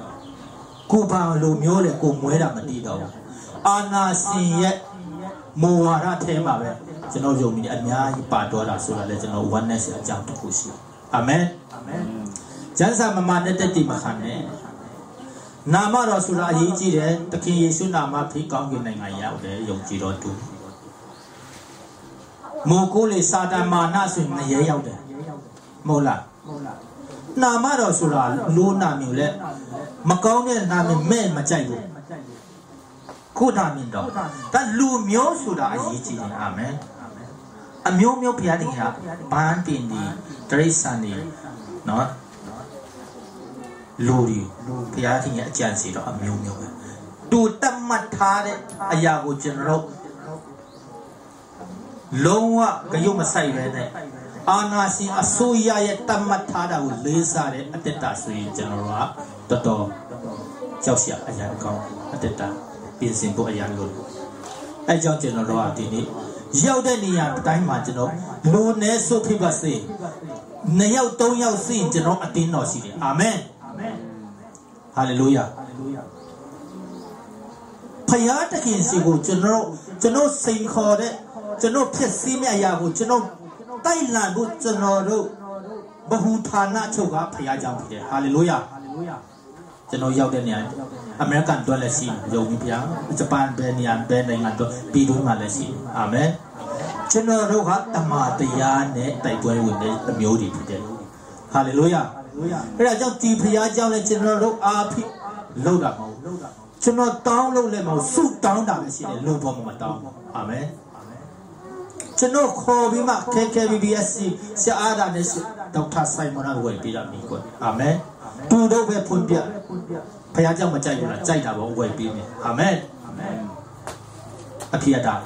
။ ကိုယ့်ဘာလို့မျိုးလဲ ကိုယ်မွေးတာ မသိတော့ဘူး။ အာဏာရှင်ရဲ့ မူဝါဒထဲမှာပဲ ကျွန်တော် ယုံကြည်တွေ အများကြီး ပါသွားတာဆိုတာလည်း ကျွန်တော် ဝမ်းနည်းစရာ အကြောင်းတစ်ခု ရှိတယ်။ အာမင်။ အာမင်။ ကျမ်းစာ မမှန်တဲ့ သက်သေ မခံနဲ့။ နာမတော်ဆိုတာ အရေးကြီးတယ်။ သခင်ယေရှုနာမဖြင့် ကောင်းကင်နိုင်ငံ ရောက်တယ်။ ယုံကြည်တော်သူ။ မူကိုလေ စာတန် မာနဆိုရင် ငရဲရောက်တယ်။ မဟုတ်လား။ နာမတော်ဆိုတာ လူနာမည်လဲ မကောင်းတဲ့ နာမည် မဲ့မကြိုက်ဘူး။ ကိုယ့်နာမည်တော့။ ဒါ လူမျိုးဆိုတာ အရေးကြီးတယ်။ အာမင်။ အမျိုးမျိုး ဘုရားသခင်က ဘန်းတင်တွေ၊ တိရစ္ဆာန်တွေ၊ နော်၊ လူတွေ ဘုရားသခင်ရဲ့အကြံစီတော့အမျိုးမျိုးပဲ။ သူသတ်မှတ်ထားတဲ့အရာကိုကျွန်တော်တို့ လုံးဝဂရုမစိုက်ဘဲနဲ့ အာဏာရှင်အစိုးရရဲ့သတ်မှတ်ထားတာကိုလေးစားတဲ့အသက်တာဆိုရင် ကျွန်တော်တို့ကတော်တော်ကြောက်စရာအရာကောင်း အသက်တာပြင်ဆင်ဖို့အရာလိုတယ်။ အဲကြောင့်ကျွန်တော်တို့ကဒီနေ့ရောက်တဲ့နေရာတိုင်းမှာ ကျွန်တော်လူနည်းစုဖြစ်ပါစေ၊ နှစ်ယောက်သုံးယောက်ရှိရင် ကျွန်တော်အသင်းတော်ရှိတယ်။ အာမင်။ Hallelujah. ဘုရားသခင်ဆီကို ကျွန်တော်တို့စိန်ခေါ်တဲ့ ကျွန်တော်ဖျက်ဆီးမယ့်အရာကို ကျွန်တော်တိုက်လံဖို့ ကျွန်တော်တို့ဗဟူဌာနချုပ်ကဘုရားကျောင်းဖြစ်တယ်။ Hallelujah. ကျွန်တော်ရောက်တဲ့နေရာ အမေရိကန်အတွက်လည်းရှိတယ်၊ ယုံကြည်ဘုရား၊ ဂျပန်ဘယ်နေရာ ဘယ်နိုင်ငံအတွက် ပြည်တွင်းမှာလည်းရှိတယ်။ အာမင်။ ကျွန်တော်တို့ကတမန်တရားနဲ့တိုက်ပွဲဝင်တဲ့အမျိုးတွေဖြစ်တယ်။ Hallelujah. အဲဒါကြောင့်ဒီဘုရားကျောင်းလည်း ကျွန်တော်တို့အားဖြင့်လုပ်တာမဟုတ်ဘူး။ ကျွန်တော်တောင်းလို့လည်းမဟုတ်၊ ဆုတောင်းတာပဲရှိတယ်၊ လူပေါ်မှာမတောင်းဘူး။ အာမင်။ ကျွန်တော်ခေါ်ပြီးမှ ခဲခဲဘီဘီအက်စ်စီ ဆရာအားတာနဲ့ ဒေါက်တာဆိုင်မွန်ကဝယ်ပေးတာ မီးကွယ်။ အာမင်။ သူတို့ပဲဖွင့်ပြ၊ ဘုရားကျောင်းမကြိုက်ဘူးလား၊ ကြိုက်တာပေါ့၊ ဝယ်ပေးမယ်။ အာမင်။ အဖြစ်အတား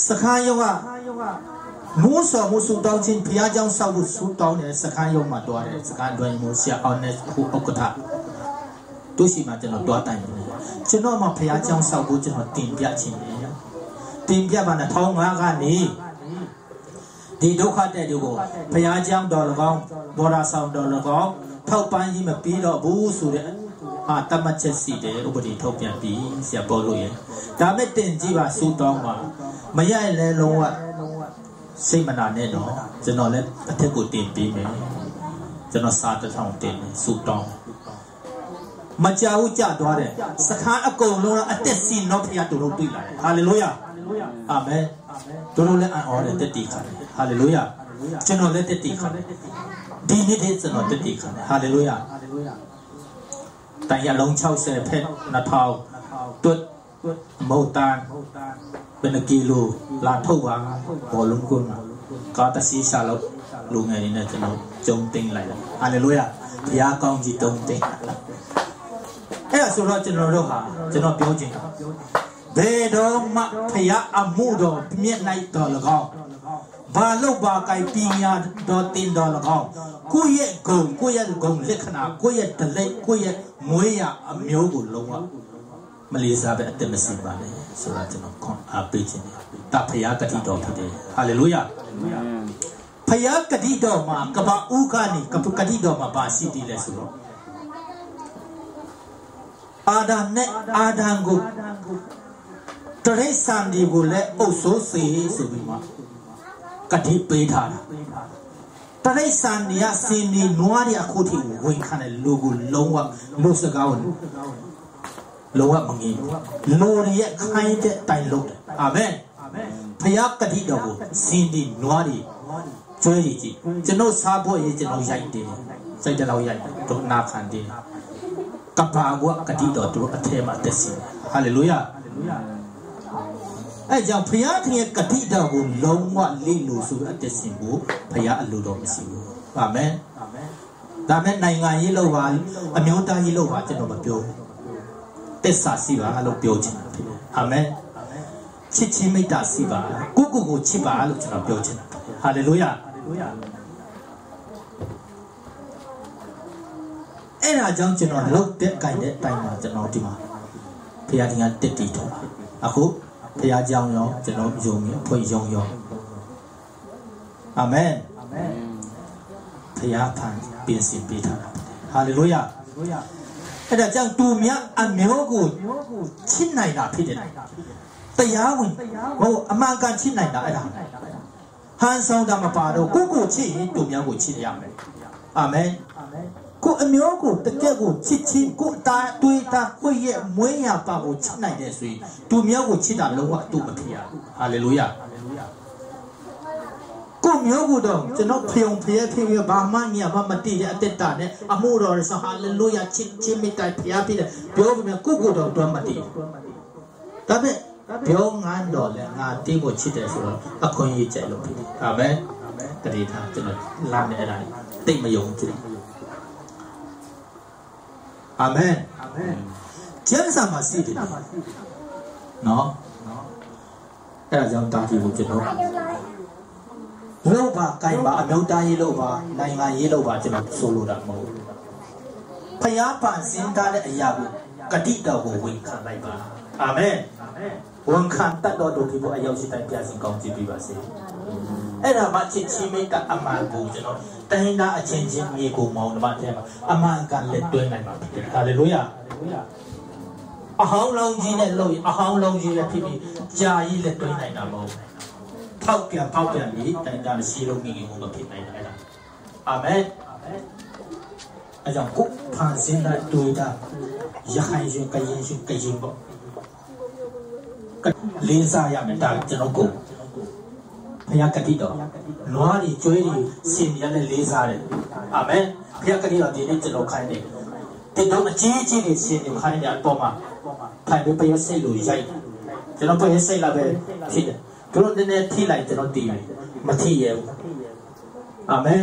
စခန်းရုံးက မိုးစော်မှုဆုတောင်းခြင်း၊ ဘုရားကျောင်းဆောက်ဖို့ဆုတောင်းတယ်။ စခန်းရုံးမှာသွားတယ်။ စခန်းအတွင်းရေးမှူး ဆရာအောင်နဲ့ ခုဥက္ကဋ္ဌ သူ့ဆီမှာ ကျွန်တော်သွားတိုင်ပင်တယ်။ ကျွန်တော်မှာ ဘုရားကျောင်းဆောက်ဖို့ ကျွန်တော်တင်ပြချင်တယ်။ တင်ပြပါနဲ့ ထောင်းငါးကနေ ဒီဒုက္ခသည်တွေကို ဘုရားကျောင်းတော်လည်းကောင်း၊ ဘော်ဒါဆောင်တော်လည်းကောင်း၊ ထောက်ပံ့ရေးမပေးတော့ဘူးဆိုတဲ့ အာ သတ်မှတ်ချက်ရှိတယ်။ ဥပဒေထုတ်ပြန်ပြီး ဆရာပေါလုရဲ့။ ဒါပေမဲ့ တင်ကြည့်ပါ၊ ဆုတောင်းပါ။ မရရင်လည်း လုံးဝစိတ်မနာနဲ့တော့၊ ကျွန်တော်လည်းအထက်ကိုတင်ပေးမယ်။ ကျွန်တော်စာတစ်ထောင်တင်မယ်၊ ဆုတောင်း။ မကြာဘူး ကြာသွားတယ်။ စခန်းအကုန်လုံးကအသက်ရှင်သောဘုရား သူတို့တွေ့လာတယ်။ Hallelujah. Amen. သူတို့လည်းအံ့ဩတယ်၊ သက်သေခံတယ်။ Hallelujah. ကျွန်တော်လည်းသက်သေခံတယ်။ ဒီနေ့တည်း ကျွန်တော်သက်သေခံတယ်။ Hallelujah. တန်ရာလုံးခြောက်ဆယ်ဖက်နှစ်ထောင်တွက် မဟုတ်တမ်း ဘယ်နှစ်ကီလို လာထုတ်ပါ၊ ဘောလုံးကွင်းမှာ ကားတစ်စီးစလောက် လူငယ်တွေနဲ့ ကျွန်တော် ကျုံးသိမ်းလိုက်တယ်။ Hallelujah. ဘုရားကောင်းကြီး ကျုံးသိမ်း။ အဲ့ဒါဆိုတော့ ကျွန်တော်တို့ဟာ၊ ကျွန်တော်ပြောချင်တာ၊ ဘယ်တော့မှ ဘုရားအမှုတော်မြတ်၌သော်လည်းကောင်း၊ ဘာလုပ်ဘာကိုင် ပညာတော်သင်သော်လည်းကောင်း၊ ကိုယ့်ရဲ့ဂုဏ်၊ ကိုယ့်ရဲ့ဂုဏ်လက္ခဏာ၊ ကိုယ့်ရဲ့ဓလေ့၊ ကိုယ့်ရဲ့မွေးရာအမျိုးကို လုံးဝမလေးစားဘဲ အသက်မရှင်ပါနဲ့ဆိုတာ ကျွန်တော်ခွန်အားပေးချင်တယ်။ ဒါဘုရားကတိတော်ဖြစ်တယ်။ Hallelujah. ဘုရားကတိတော်မှာ ကမ္ဘာဦးကနေ ကတိတော်မှာ ဘာရှိသေးလဲဆိုတော့၊ အာဒံနဲ့အာဒံကို တိရစ္ဆာန်တွေကိုလည်း အုပ်စိုးစေဆိုပြီးမှ ကတိပေးထားတာ။ တိရစ္ဆာန်တွေက ဆင်တွေ၊ နွားတွေအထိ ဝန်ခံတယ်။ လူကို လုံးဝ၊ လူ့စကားကို လုံးဝမငြင်းဘူး။ လူတွေရဲ့ ခိုင်းတဲ့အတိုင်းလုပ်တယ်။ အာမင်။ ဘုရားကတိတော်ကို ဆင်တွေ၊ နွားတွေ ကျွဲတွေကြည့်၊ ကျွန်တော်စားဖို့အရေး ကျွန်တော်ရိုက်တယ်၊ စိုက်တဲ့လောက်ရိုက်တယ်၊ တို့နာခံတယ်။ ကမ္ဘာက ကတိတော် သူတို့အထဲမှာ အသက်ရှင်တယ်။ Hallelujah. အဲကြောင့် ဘုရားသခင်ရဲ့ကတိတော်ကို လုံးဝလစ်လျူရှု အသက်ရှင်ဖို့ ဘုရားအလိုတော်မရှိဘူး။ အာမင်။ ဒါပေမဲ့ နိုင်ငံရေးလုပ်ပါ၊ အမျိုးသားရေးလုပ်ပါ၊ ကျွန်တော်မပြောဘူး။ သစ္စာရှိပါလို့ ပြောချင်တာဖြစ်တယ်။ အာမင်။ ချစ်ခြင်းမေတ္တာရှိပါ၊ ကိုယ့်ကိုယ်ကိုချစ်ပါလို့ ကျွန်တော်ပြောချင်တာဖြစ်တယ်။ Hallelujah. အဲ့ဒါကြောင့် ကျွန်တော်လုပ်တဲ့ကိုင်တဲ့အတိုင်းမှာ ကျွန်တော်ဒီမှာ ဘုရားသခင်က တည်တည်ထားပါ။ အခု ဘုရားကျောင်းရော၊ ကျွန်တော်ယုံကြည်အဖွဲ့ရုံးရော၊ အာမင်။ ဘုရားထံ ပြင်ဆင်ပေးထားတာဖြစ်တယ်။ Hallelujah. အဲ့ဒါကြောင့် သူများအမျိုးကို ချစ်နိုင်တာဖြစ်တယ်။ တရားဝင်၊ ဟို၊ အမှန်အကန်ချစ်နိုင်တာ အဲ့ဒါ။ ဟန်ဆောင်တာမပါတော့၊ ကိုယ့်ကိုချစ်ရင် သူများကိုချစ်ရမယ်။ အာမင်။ ကိုယ့်အမျိုးကို တကယ့်ကိုချစ်ခြင်း၊ ကိုယ့်အသား၊ သွေးသား၊ ကိုယ့်ရဲ့မွေးရာပါကို ချစ်နိုင်တယ်ဆိုရင် သူများကိုချစ်တာ လုံးဝအတူမဖြစ်ရဘူး။ Hallelujah. ကိုယ့်မျိုးကိုတော့ ကျွန်တော် ဖယုံဖယဲဖြစ်ပြီး ဘာမှညာမှမသိတဲ့ အသက်တာနဲ့ အမှုတော်တွေဆို Hallelujah, ချစ်ခြင်းမေတ္တာ ဘုရားဖြစ်တယ် ပြောပေမဲ့ ကိုယ့်ကိုယ်တော့ သူမသိဘူး။ ဒါပေမဲ့ ပြောငန်းတော်လဲ ငါတင်းကိုချစ်တယ်ဆိုတော့ အခွင့်အရေး ကျလို့ဖြစ်တယ်။ အာမင်။ တတိထား၊ ကျွန်တော်လမ်းနဲ့အဲ့ဒါ သိပ်မယုံကြည်ဘူး။ အာမင်။ ကျမ်းစာမှာရှိတယ်နော်။ အဲဒါကြောင့်ဒါတွေကိုကျွန်တော်လုပ်ပါကိုင်ပါ၊ အမျိုးသားရေးလုပ်ပါ၊ နိုင်ငံရေးလုပ်ပါ၊ ကျွန်တော်ဆိုလိုတာမဟုတ်ဘူး။ ဘုရားဖန်ဆင်းထားတဲ့အရာကို၊ ဂတိတော်ကိုဝန်ခံလိုက်ပါ။ အာမင်။ ဝန်ခံတတ်သောသူဖြစ်ဖို့ အရောက်ရှိတိုင်း ဘုရားရှင်ကောင်းချီးပေးပါစေ။ အဲ့ဒါမှ ချစ်ချင်းမေတ္တာအမှန်ကို ကျွန်တော်တိုင်းရင်းသားအချင်းချင်း ညီအစ်ကိုမောင်နှမထဲမှာ အမှန်အကန်လက်တွဲနိုင်မှာဖြစ်တယ်။ ဟာလေလုယာ။ အဟောင်းလောင်းကြီးနဲ့လုပ်ရင် အဟောင်းလောင်းကြီးပဲဖြစ်ပြီး ကြာကြီးလက်တွဲနိုင်တာမဟုတ်ဘူး။ ဖောက်ပြန်ဖောက်ပြန်ပြီး တိုင်းရင်းသားနဲ့ စည်းလုံးညီညွတ်မှု မဖြစ်နိုင်တာ။ အဲ့ဒါ။ အာမင်။ အဲကြောင့် ကိုယ်ဖန်ဆင်းထား တွေ့တာ ရခိုင်ရှင်၊ ကရင်ရှင်၊ ကရင်ပေါ့။ လေးစားရမယ်။ ဒါကျွန်တော်ကိုယ် ဘုရားဂတိတော်၊ နွားတွေ၊ ကျွဲတွေ၊ ဆင်တွေကလည်း လေးစားတယ်။ အာမင်။ ဘုရားဂတိတော် ဒီနေ့ကျွန်တော်ခိုင်းတယ်။ သစ်တုံးအကြီးကြီးတွေ၊ ဆင်တွေခိုင်းတယ်၊ အပေါ်မှာထိုင်ပြီး ပယွတ်ဆိတ်လို့ ရိုက်တယ်။ ကျွန်တော် ပယွတ်ဆိတ်လောက်ပဲဖြစ်တယ်။ သူတို့နည်းနည်းထိလိုက် ကျွန်တော်တည်တယ်။ မထိရဲဘူး။ အာမင်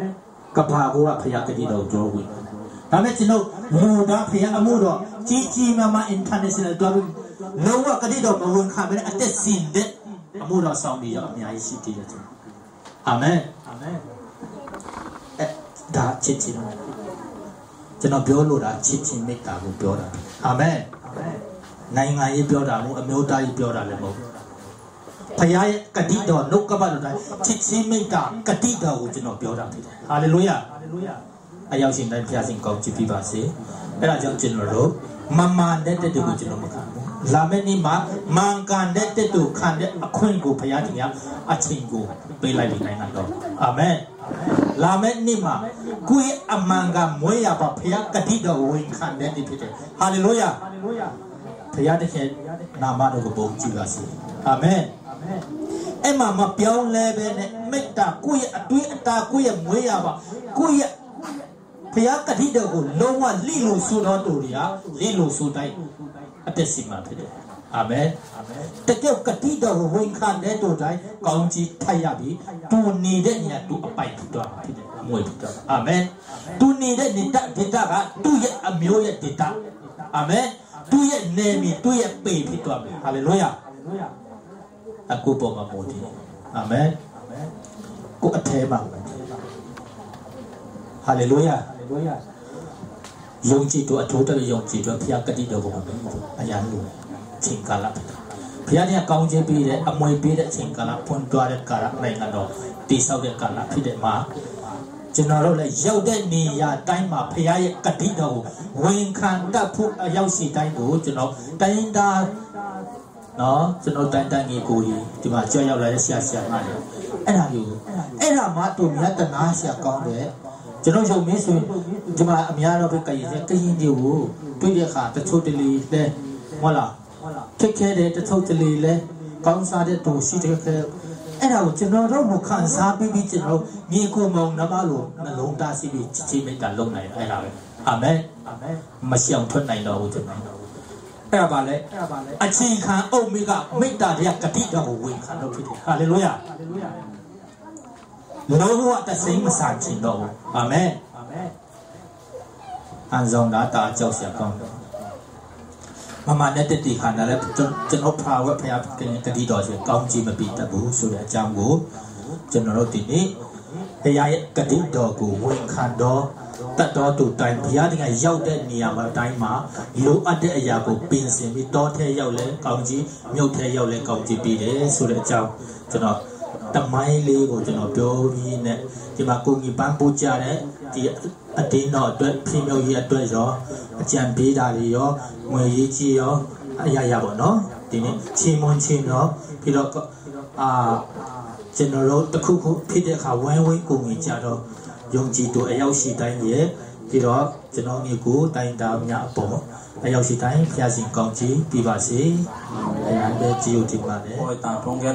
။ ကဘာကိုက ဘုရားဂတိတော်ကို ကျွန်တော်ဝင်။ ဒါပေမဲ့ ကျွန်တော်လူသား ဘုရားအမှုတော် ကြီးကြီးမားမား international သွားပြီး လုံးဝဂတိတော် မဝင်ခံဘဲနဲ့ အသက်ရှင်တဲ့ အမှုတော်ဆောင်ပြီးတော့ အများကြီးရှိသေးတယ်။ အာမင်။ အဲ၊ ဒါချစ်ခြင်း။ ကျွန်တော်ပြောလို့ ဒါချစ်ခြင်းမေတ္တာကို ပြောတာ။ အာမင်။ နိုင်ငံရေးပြောတာမဟုတ်၊ အမျိုးသားရေးပြောတာလည်းမဟုတ်။ ဘုရားရဲ့ဂတိတော် နှုတ်ကပတ်တော်တိုင်း ချစ်ခြင်းမေတ္တာဂတိတော်ကို ကျွန်တော်ပြောတာဖြစ်တယ်။ ဟာလေလုယာ။ အရောက်ရှိတိုင်း ဘုရားရှင်ကောင်းချီးပေးပါစေ။ အဲဒါကြောင့် ကျွန်တော်တို့ မမှန်တဲ့သက်သေကို ကျွန်တော်မခံဘူး။ လာမယ့်နေ့မှာ မှန်ကန်တဲ့သက်သေကိုခံတဲ့ အခွင့်ကို ဘုရားသခင်က အချိန်ကို ပေးလိုက်ပြီ နိုင်ငံတော်။ အာမင်။ လာမယ့်နေ့မှာ ကိုယ့်ရဲ့အမှန်ကန်မွေးရာပါ ဘုရားဂတိတော်ကို ဝန်ခံတဲ့နေ့ဖြစ်တယ်။ ဟာလေလုယာ။ ဘုရားသခင်နာမတော်ကို ဘုန်းကြီးပါစေ။ အာမင်။ အဲ့မှာ မပြောင်းလဲဘဲနဲ့ မေတ္တာ၊ ကိုယ့်ရဲ့အသွေးအသား၊ ကိုယ့်ရဲ့မွေးရာပါ၊ ကိုယ့်ရဲ့ ဘုရားဂတိတော်ကို လုံးဝလစ်လျူရှုသောသူတွေက လစ်လျူရှုတိုင်း အသက်ရှင်မှာဖြစ်တယ်။ အာမင်။ တကယ်ဂတိတော်ကို ဝန်ခံတဲ့သူတိုင်း ကောင်းကြီးထပ်ရပြီး သူနေတဲ့နေရာ သူအပိုင်ဖြစ်သွားမှာဖြစ်တယ်။ အမွေဖြစ်သွားမှာ။ အာမင်။ သူနေတဲ့နေရာဒေသက သူ့ရဲ့အမျိုးရဲ့ဒေသ။ အာမင်။ သူ့ရဲ့နယ်မြေ၊ သူ့ရဲ့ပင်ဖြစ်သွားမယ်။ ဟာလေလုယာ။ အကိုယ်ပေါ်မှာမူတည်။ အာမင်။ ကိုယ့်အထဲမှာ။ ဟာလေလုယာ။ ယုံကြည်သူ၊ အထူးသဖြင့် ယုံကြည်သူ၊ ဘုရားဂတိတော်ကို အရမ်းလိုတယ်။ ချိန်ကာလဖြစ်တယ်။ ဘုရားသခင်ကောင်းချီးပေးတဲ့၊ အမွေပေးတဲ့ချိန်ကာလ၊ ဖွင့်သွားတဲ့ကာလ၊ နိုင်ငံတော်တည်ဆောက်တဲ့ကာလဖြစ်တဲ့မှာ ကျွန်တော်တို့လည်း ရောက်တဲ့နေရာတိုင်းမှာ ဘုရားရဲ့ဂတိတော်ကို ဝန်ခံတတ်ဖို့ အရောက်ရှိတိုင်းကို ကျွန်တော်တိုင်းရင်းသား နော်၊ ကျွန်တော်တိုင်းရင်းသားညီအစ်ကိုတွေ ဒီမှာကြွရောက်လာတဲ့ ဆရာ၊ ဆရာမတွေ အဲ့ဒါမျိုး၊ အဲ့ဒါမှ သူများသနားစရာကောင်းတယ်။ ကျွန်တော်ယုံမင်းဆိုရင် ဒီမှာအများတော့ပဲ ကရင်နဲ့ ကရင်တွေကိုတွေ့တဲ့အခါ တချို့တလေလဲ ဟုတ်လား၊ ခက်ခဲတယ်၊ တချို့တလေလဲ ကောင်းစားတဲ့သူရှိတယ်။ အဲ့ဒါကို ကျွန်တော်တို့ကို ခံစားပြီးပြီး ကျွန်တော်တို့ ညီအစ်ကိုမောင်နှမလို နှလုံးသားရှိပြီး ချစ်ခြင်းမေတ္တာလုပ်နိုင်တယ်။ အဲ့ဒါပဲ။ အာမင်။ အာမင်။ မရှောင်ထွက်နိုင်တော့ဘူး ကျွန်တော်။ အဲ့ဒါပါလေ။ အဲ့ဒါပါလေ။ အချိန်ခံအုပ်မီးက မေတ္တာတရားဂတိတော်ကို ဝန်ခံလို့ဖြစ်တယ်။ ဟာလေလုယာ။ ဟာလေလုယာ။ လုံးဝတစိမ့်မဆန်ချင်တော့ဘူး။ အာမင်။ အာမင်။ အန်ဆောင်တာ တအားကြောက်စရာကောင်းတယ်။ မမှန်တဲ့သက်သေခံတာလည်း ကျွန်တော်ဖာဝဲဘုရားသခင်ဂတိတော်ဆို ကောင်းချီးမပေးတတ်ဘူးဆိုတဲ့အကြောင်းကို ကျွန်တော်တို့ဒီနေ့ ဘုရားရဲ့ဂတိတော်ကို ဝန်ခံသောတတ်သောသူတိုင်း ဘုရားသခင်ရောက်တဲ့နေရာမှာတိုင်းမှာ လိုအပ်တဲ့အရာကို ပြင်ဆင်ပြီး တောထဲရောက်လဲကောင်းချီး၊ မြို့ထဲရောက်လဲကောင်းချီးပေးတယ်ဆိုတဲ့အကြောင်း ကျွန်တော် သမိုင်းလေးကို ကျွန်တော်ပြောပြီးနဲ့ ဒီမှာ ကူညီပံ့ပိုးကြတဲ့ ဒီအသင်းတော်အတွက် ဖြစ်မြောက်ရေးအတွက်ရော၊ အကြံပေးတာတွေရော၊ ငွေရေးကြေးရော၊ အရာရာပေါ့နော်။ ဒီနေ့ ချီးမွမ်းခြင်းရော၊ ပြီးတော့ အာ၊ ကျွန်တော်တို့တစ်ခုခုဖြစ်တဲ့အခါ ဝိုင်းဝန်းကူညီကြတော့ ယုံကြည်သူအယောက်ရှိတိုင်းရဲ့၊ ပြီးတော့ ကျွန်တော်ညီကိုတိုင်းသားများအပေါ် အယောက်ရှိတိုင်း ဘုရားရှင်ကောင်းချီးပေးပါစေ။ ဘုရားပဲကျေးဇူးတင်ပါတယ်။ ဟောတာ ဖုန်းကဲ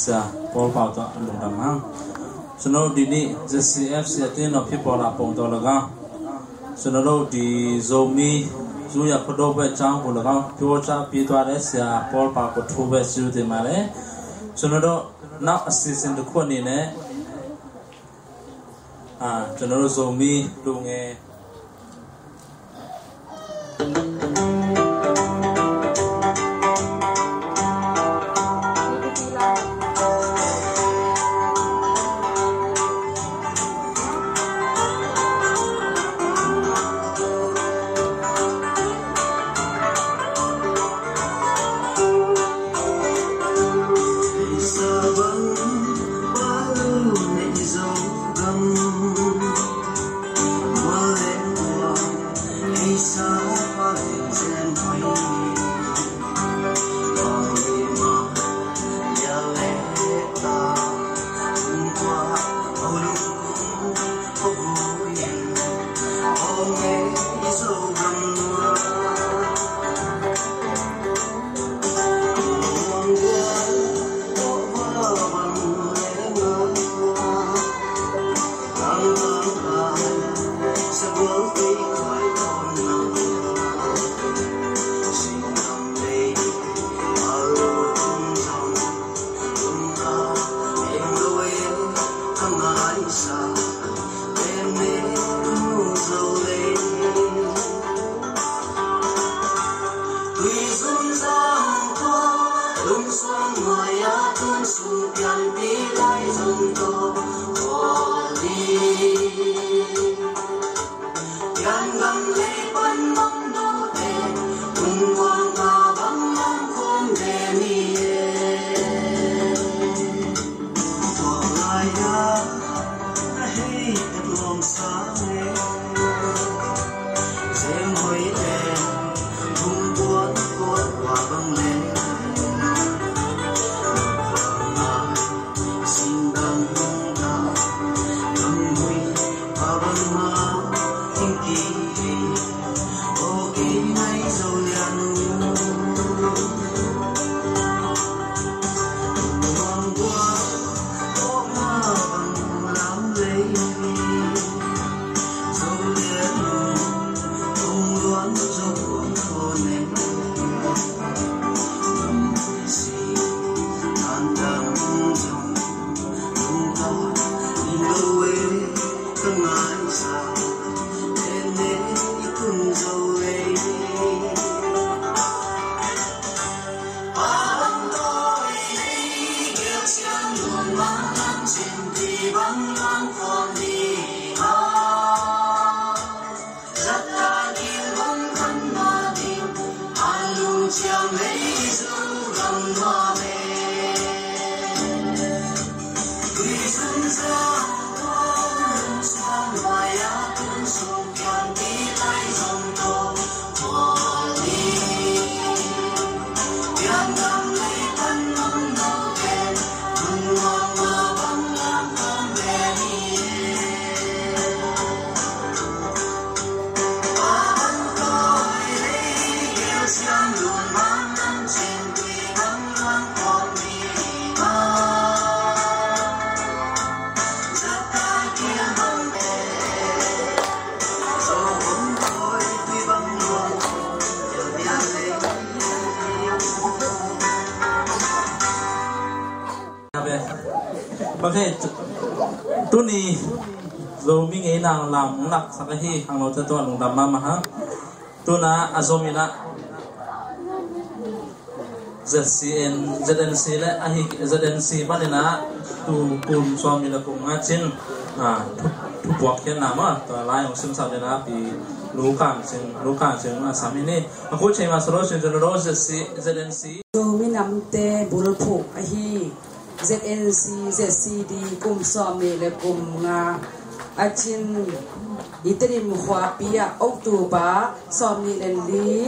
ဆရာ Paul Pau တို့ အလုံးစုံမှာ ကျွန်တော်တို့ဒီနေ့ ZCFC အသင်းတော်ဖြစ်ပေါ်လာပုံတော်လည်းကောင်း၊ ကျွန်တော်တို့ဒီဇိုမီး ရိုးရာခရီးဘက်ကျောင်းကိုလည်းကောင်း ပြောကြားပေးသွားတဲ့ ဆရာ Paul Pau ကို အထူးပဲကျေးဇူးတင်ပါတယ်။ ကျွန်တော်တို့နောက်အစီအစဉ်တစ်ခုအနေနဲ့ Ah, General Zomi Lunge. Tuni Zomi ngeina lam laksak ahi hangno te tua lungdam mahmah hang. Tuna a zom ina Z C N, Z N C le ahi Z N C panin a tu kum sawm nih le kum nga cin, ah, thu, thupuak khiatna ma tua lai hong simsak dena pi Lu Kang Cing, Lu Kang Cing a sam hi ni. A khu chei ma solo sin zero Z C, Z N C. Zomi namte bulphuh ahi Z N C, Z C D kum sawm nih le kum nga a cin i Tedim khuapi ah October sawm nih le li,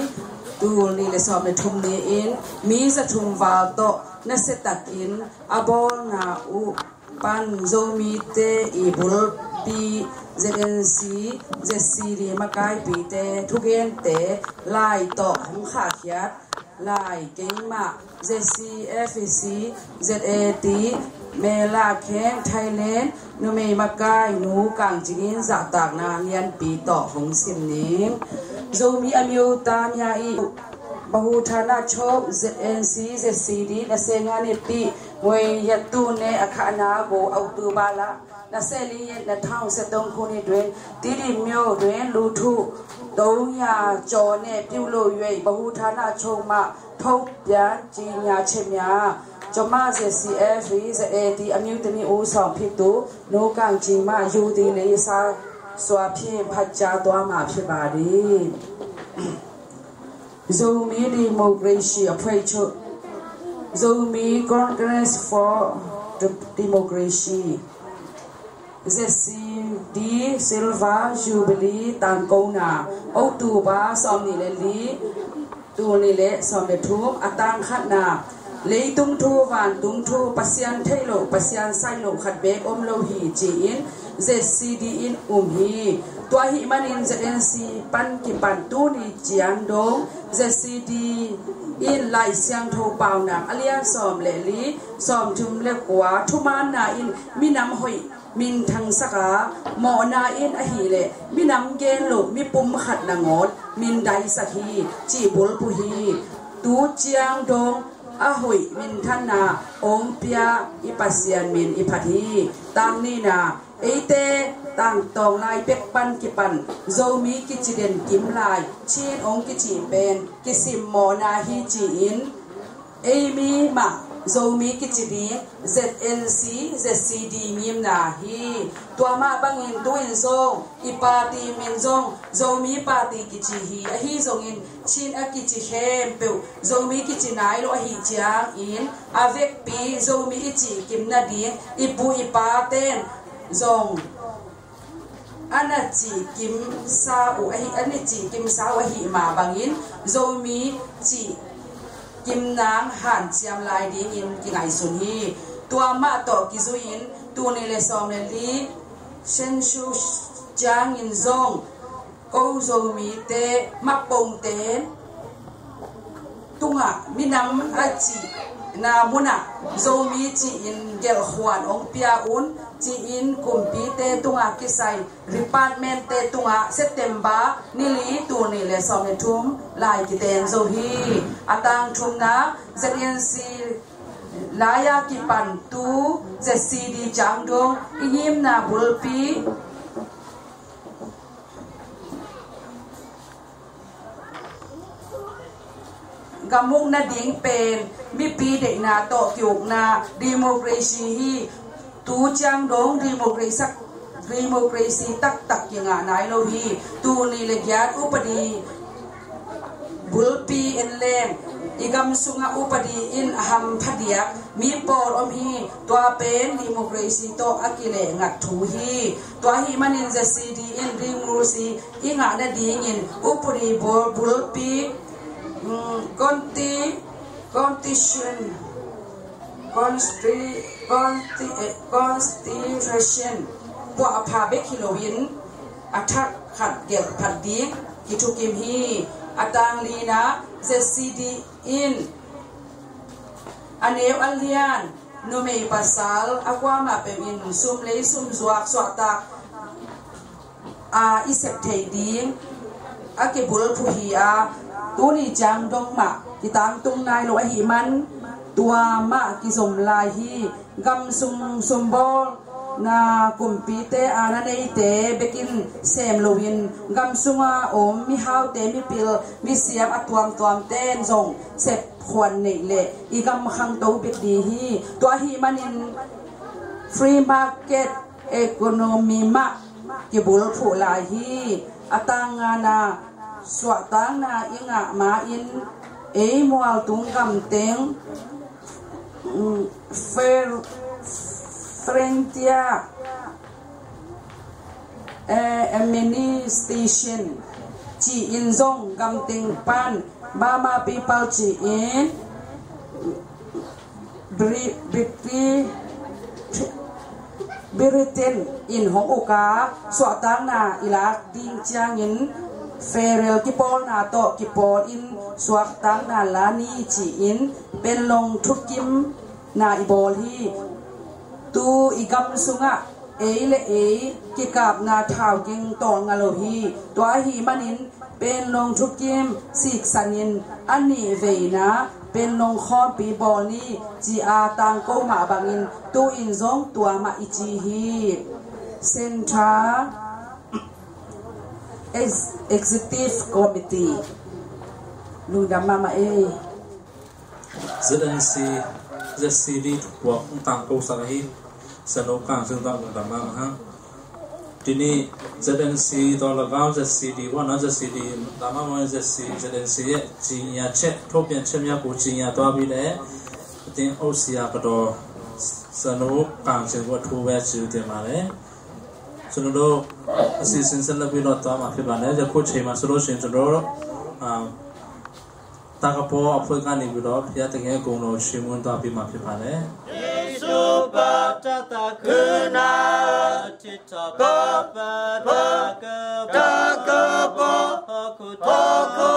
tul nih le sawm le thum ni-in mi za thum val tawh nasia takin a bawlna uh pan Zomite i bulpi Z N C, Z C D makaipite thugente lai tawh hong khahkhiat lai keimah Z C F E C, Z A T, Mela Kheng, Thailand, numei makai Nu Kang Cing in zahtakna ngianpi tawh hong sim ning. Zomi a miuta mia i Bahuthana Chok, Z N C, Z C D, na senga nepi ငွေရန်သူနဲ့ အခမ်းအနားကို အောက်တိုဘာလ နှစ်ဆယ့်လေးရက်၊ နှစ်ထောင်ဆယ့်သုံးခုနှစ်တွင် တီးတိန်မြို့တွင် လူထုသုံးရာကျော်နှင့် ပြုလုပ်၍ ဗဟိုဌာနချုပ်မှ ထုတ်ပြန်ကြေညာချက်များ။ ကျွန်မ Z C F သည် Z A D အမျိုးသမီးဦးဆောင်ဖြစ်သူ နူးကင်ကီမှ ယူသည်လေး စားစွာဖြင့် ဖတ်ကြားသွားမှာ ဖြစ်ပါသည်။ ဇိုမီးဒီမိုကရေစီအဖွဲ့ချုပ်၊ Zomi Congress for Democracy, Z C D Silver Jubilee တန်ကောင်းနာ၊ အောက်တိုဘာ ဆယ့်နှစ်နဲ့ လေး၊ တစ်နှစ်နဲ့ ဆယ့်နှစ်၊ အတန်ခတ်နာ၊ လေးတုံးထူ ဝန်တုံးထူ၊ ပစံးထိတ်လို့ ပစံးဆိုင်လို့ ခတ်ဘဲ အုံးလို့ဟီ ကြည်အင်း၊ Z C D အင်း အုံးဟီ။ တွားဟီမနင်း Z N C ပန်ကီပန် တူနီကျန်ဒုံး Z C D အင်း လိုက်စံးထူ ပေါင်နာ၊ အလျံ ဆယ့်နှစ်နဲ့ လေး၊ ဆယ့်နှစ်နဲ့ ကိုး၊ ထူမန်နာ အင်း မီးနမ်ဟွိ မီးထင်စကား၊ မော်နာ အင်း အဟီလဲ၊ မီးနမ်ကဲလို့ မီးပုမ်ခတ်နာငေါ် မီးဒိုင်စက်ဟီ ကြည်ဘူးပူဟီ။ တူကျန်ဒုံး အဟွိ မီးထန်နာ အုံးပျာ အီပစံး မီးအီဖတ်ဟီ။ တန်နီနာ၊ အီတဲ တန်တောင်လိုက်ဘက်ပန်ကီပန် ဇိုမီးကီကျီဒင်ကီမ်လိုက် ချင်းအုံးကီကျီပန် ကီစံးမော်နာဟီ ကြည်အင်း၊ အီမီးမး ဇိုမီးကီကျီဒင် Z N C Z C D မီးနာဟီ။ တွားမးဘင်အင်း တူအင်း ဇိုမီး အီပါတီမီး ဇိုမီး ဇိုမီးပါတီ ကီကျီဟီ။ အဟီ ဇိုမီး ချင်း အကီကျီ ခဲမ်ပူ ဇိုမီး ကီကျီ နၢ်လီၤ အဟီ ကျန်အင်း အဝဲၢ်ပီ ဇိုမီး အီကျီ ကီမ်နာဒင် အီပူ အီပါတဲ ဇိုမီး အနကျီ ကီမ်ဆၢအူ အဟီ အနကျီ ကီမ်ဆၢအူ အဟီမးဘင်အင်း ဇိုမီး ကျီ ကီမ်နာ ဟန်စံး လၢ်ဒင်အင်း ကီငါၢ်စုၣ်ဟီ။ တွားမးတီၢ် ကီၢ်ဆူဢင်း တစ်နှစ်နဲ့ ဆယ့်နှစ်၊ လေး၊ ဆၢၣ်ဆူၣ်ကျန်အင်း ဇိုမီး ကိုး၊ ဇိုမီးတဲ မးပူၤတဲ တုံးအ မီးနမ် အကျီ နာမူနာ ဇိုမီး ကျီအင်း ကဲလ်ခွန် အုံးပျာ အုံး ကျီအင်း ကုမ်ပီတဲ တုံးအ ကီၢ်ဆၢႆ ရီပတ်ႉမၢၼ်ႉတဲ တုံးအ စဲးပထ့မ်ဘၢႃ နှစ်၊ လေး၊ တစ်နှစ်နဲ့ ဆယ့်နှစ်၊ ထူမန် လိုက်ကီတဲ ဇိုဟီ။ အတန်ထူမန်နာ Z N C လိုက်ယါကီပန် တူ Z C D ကျန်ဒုံး အီမီးနာ ဘူးပီ ကမူးနာဒင်ပၢၼ် မီးပီဒဲးနာတီၢ် ကီဢုၣ်နာ ဒီမိုကရေစီဟီ။ တူကျန်ဒုံး ဒီမိုကရေစီ ဒီမိုကရေစီ တၢၣ်တၢၣ် ကီငါၢ်နၢ်လီၤဟီ။ တစ်နှစ်နဲ့ ယါ ဥပဒေ ဘူးပီအင်းလဲၣ် အီကမ်ဆူၣ်ငါ ဥပဒေ အင်း အဟံၣ်ဖးဒိၣ် မီးပီၣ်အုံးဟီ။ တွားပၢၼ် ဒီမိုကရေစီတီၢ် အကီလဲၣ် ငါထူဟီ။ တွားဟီမနင်း Z C D အင်း ဒီမိုကရေစီ အီငါၢ်နာဒင်အင်း ဥပဒေ ဘူး ဘူးပီ ကွန်တီ constitution, consti- consti- constitution ပှၤအဖးဘဲခိၣ်လီၤဝိၣ် အထးခတ် ကဲလ်ဖးဒိၣ် ကီထုက့ၢ်ဟီ။ အတန်လီနာ Z C D အင်း အနၢၣ် အလျံ နူမ့ၢ်ပစၢ် အကွၢ်မးပဵၢ်အင်း သုးမုၢ်လၢ် သုးမုၢ်ယွၤ သွၣ်တၢၣ် အ အီစဲးပထ့မ် ဒ် အကီဘူးဖူၣ်ဟီဧါ. တူၢ်နံၣ်ကၠၢင်ဒိၣ်မး ကီတၢင်တုံၣ်နၢ်လီၤအဟံၣ်မၢ် တွားမးကီၢ်စုၣ်လၢ်ဟီၣ် ကမ်စုၣ်စုၣ်ဘီၣ် နကုမ်ပီတဲ အါနၢ်န့ၣ်တဲ ဘဲကၠိၣ်စဲမ်လီၤဝိၣ် ကမ်စုၣ်အအိၣ် မီးဟၣ်တဲ မီးပျီ မီးစံၣ် အတွမ်တွမ်တဲ ဇိုၣ်စဲးခွၣ်န့ၣ်လဲၣ် အီကမ်ခၣ်တူၣ်ဘဲဒ်ဟီၣ်. တွာ်ဟံၣ်မၢ်နံၣ် free market economy မး ကီဘူးဖူၣ်လၢ်ဟီၣ်. အတၢ်ငါနၢ် သွၣ်တၢင်နၢ် အီငါမးအံၤ အ့မွဲၣ်တုံၣ် ကမ်တ့ၢ် frontier administration ကၠီဢိၣ် ဇိုၣ် ကမ်တ့ၢ်ပၢၣ် Burma People ကၠီဢိၣ် British Britain အံၤ ဟီၣ်အိၣ်ကါ သွၣ်တၢင်နၢ် အံၤလၢဒ်အံၤကၠၢင်ဢိၣ် federal ကီၢ်ပီၣ်နၢ်တီၢ် ကီၢ်ပီၣ်အံၤ သွၣ်တၢင်နၢ်လၢနံၣ် ကၠီဢိၣ် ပၢၣ်လီၢ်ထုးကၠိၣ်နၢ် အံၤဘီၣ်လီၣ် တူၢ်အံၤကမ်စုၣ်အ အ့လၢအ့ ကီၢ်ကၢပ်ၣ်နၢ် ထၢဝ်ကၠိၣ်တီၢ်ငါလီၤဟီၣ်. တွာ်ဟံၣ်မၢ်နံၣ် ပၢၣ်လီၢ်ထုးကၠိၣ် စံၣ်စၢ်နံၣ် အနံၣ်ဝဲနၢ် Pen nong khawmpi bawl ni ci-a tangko mah bangin tu-in zong tua mah i ci hi. Central Ex-, Executive Committee. Lungdam mahmah ei. Z N C, Z C D thupuak hong tangkosak ahi. Sano kang sing tang lungdam mahmah hang. Tuni Z N C tawh lagau Z C D wana Z C D lama mo Z C Z N C ye ci ngia che, thupian che mia ku ci ngia tua bi le. Tin O C a ka do sano kang sing wa thu we ci te ma le. Sano do a si sin san la bi lo tua ma phi ba le. Ja ku che ma sano sin sano do. Takapo a phoih ka ni bi lo, pia te nge kong no chimun ta pi ma phi ba le. Jesu pa ta ta kuna. Takapo, takapo, takapo,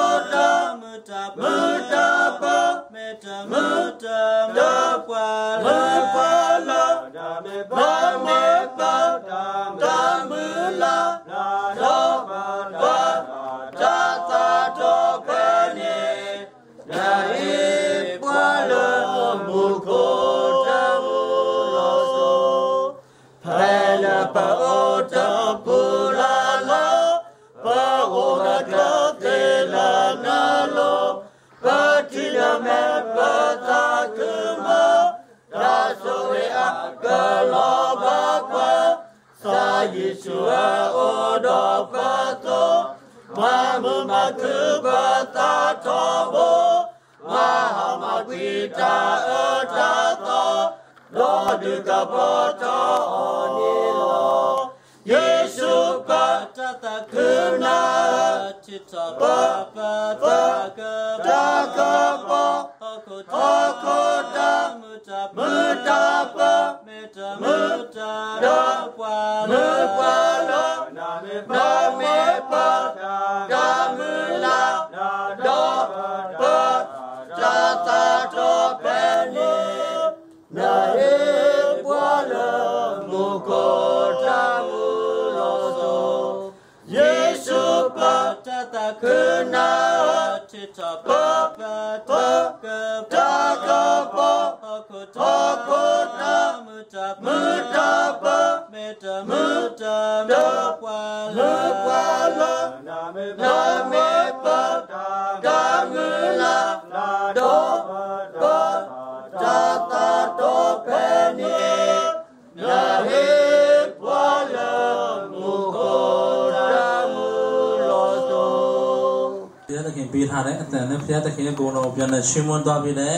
Pia ta khin pi tha le, a tene pia ta khin a kung no pia na chimun tua pi le.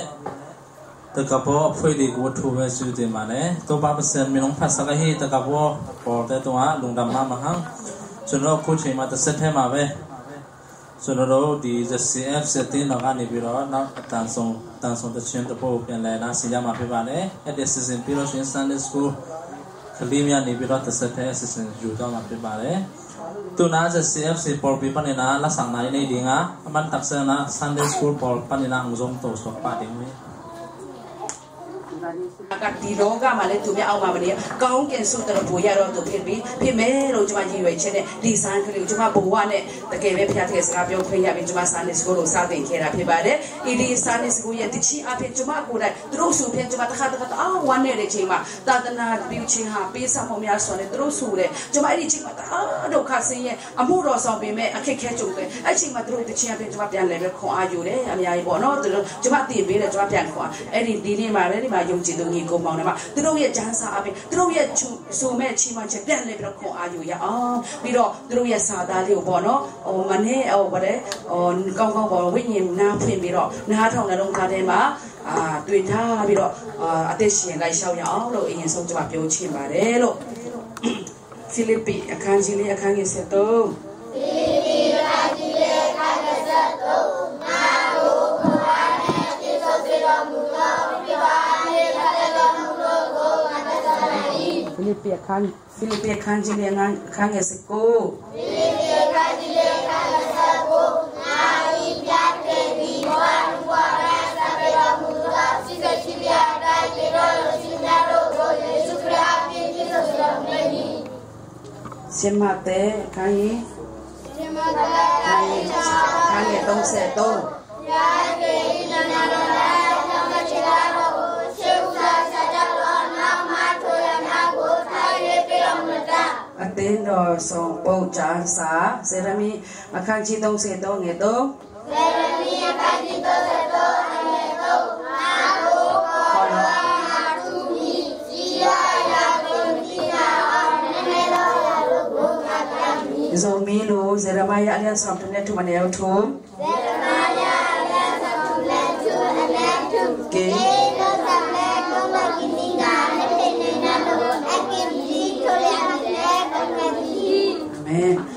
Takapo a phoih di ku thu ve su ti ma le. Topa Pasian min hong phatsak ahi takapo pawl te tua lungdam mahmah hang. Cun lo khu thei ma ta set thei ma ve. Cun lo di Z C F set ti na ka ni pi lo na tansong, tansong ta chian ta po pian le na si ya ma pi ba le. At the season pi lo sin Sunday school. Khalimia ni pi lo ta set thei season ju ta ma pi ba le. Tuna Z C F C pawlpi panin a lasakna i nei ding a, a man taksa na Sunday school pawl panin a hong zong to suak pah ding hi. Ka ti lo ka ma le tu me au ma ma ni ka hong ken su ta lo pu ya lo tu phi pi phi me lo cuma yi wei che ne di san ka liu cuma bu wa ne ta ke me phi a te sa ka pyo phi ya mi cuma Sunday school lo sa den ke ra phi ba le i di Sunday school ya ti chi a phi cuma ku dai tu lo su phi cuma ta kha ta kha ta a wa ne le chi ma ta ta na bi chi ha pi sa mo mi a so ne tu lo su le cuma i di chi ma ta a do ka se ye အမှုတော်ဆောင်ပေမဲ့အခက်အခဲကြုံတယ်အဲ့ချိန်မှာသူတို့တခြင်းအပြင်ကျွန်မပြန်လဲပဲခွန်အားယူတယ်အများကြီးပေါ့နော်သူတို့ကျွန်မတင်ပေးတယ်ကျွန်မပြန်ခွန်အားအဲ့ဒီဒီနေ့မှာလည်းဒီမှာယုံကြည်သူညီကိုမောင်နှမသူတို့ရဲ့ကျမ်းစာအပြင်သူတို့ရဲ့ဆူဆိုမဲ့ချီးမွမ်းချက်ပြန်လဲပြီးတော့ခွန်အားယူရအောင်ပြီးတော့သူတို့ရဲ့စာသားလေးကိုပေါ့နော်ဟိုမနေ့ဟိုဗါတယ်ဟိုကောင်းကောင်းပေါ့ဝိညာဉ်နားဖွင့်ပြီးတော့နားထောင်တဲ့လုံးသားထဲမှာအာတွေ့ထားပြီးတော့အာအသက်ရှင်လိုက်လျှောက်ရအောင်လို့အရင်ဆုံးကျွန်မပြောချင်ပါတယ်လို့ Philippi အခန်းကြီးလေးအခန်းငယ်ဆယ့်သုံး။ Philippi အခန်းကြီးလေးအခန်းငယ်ဆယ့်သုံး။ ငါ့ကိုကိုယ်တိုင်နဲ့ပြည့်စုံစေတော်မူသောဘုရားနှင့်ပတ်သက်တော်မူသောကိုငါသက်သာနိုင်၏။ Philippi အခန်း Philippi အခန်းကြီးလေးအခန်းငယ်ဆယ့်ကိုး။ Philippi အခန်းကြီးလေးအခန်းငယ်ဆယ့်ကိုး။ ငါသည်ဘုရားသခင်သည်ဘဝနှင့်ဘဝအနားဆက်ပေးတော်မူသောချစ်စေချစ်မြတ်အတိုင်း သင်တို့လူချင်းများတို့ကိုယေရှုခရစ်အားဖြင့်ပြည့်စုံစေတော်မူမည်။ ရှင်မဿဲအခန်းကြီး ရှင်မဿဲအခန်းကြီး အခန်းငယ်သုံးဆယ့်သုံး။ ဘုရားသခင်၏နာမတော်၌ အသင်းတော်ဆောင်ပုဒ်ကျမ်းစာ Jeremiah အခန်းကြီးသုံးဆယ့်သုံး ငယ်သုံး။ Jeremiah အခန်းကြီးသုံးဆယ့်သုံး အငယ်သုံး။ ငါ့ကိုခေါ်လော့၊ ငါထူးမည်။ ကြီးစွာသောသူသည် ငါ့ကိုသိအောင်၊ နက်နဲသောအရာတို့ကို ငါပြမည်။ ယဇ်မီးလူ Jeremiah အလျံးဆောင်တစ်နဲ့တစ်၊ အနည်းသုံး။ Jeremiah အလျံးဆောင်တစ်နဲ့တစ်၊ အနည်းသုံး။ က့။ ဒီသို့သင်လည်း ကိုယ့်မိတ်ဆွေများနှင့် သင်နှင့်နားလျော်သော အကင်မတီး ထိုလျှင်လည်း ကမ္မထီး။ အာမင်။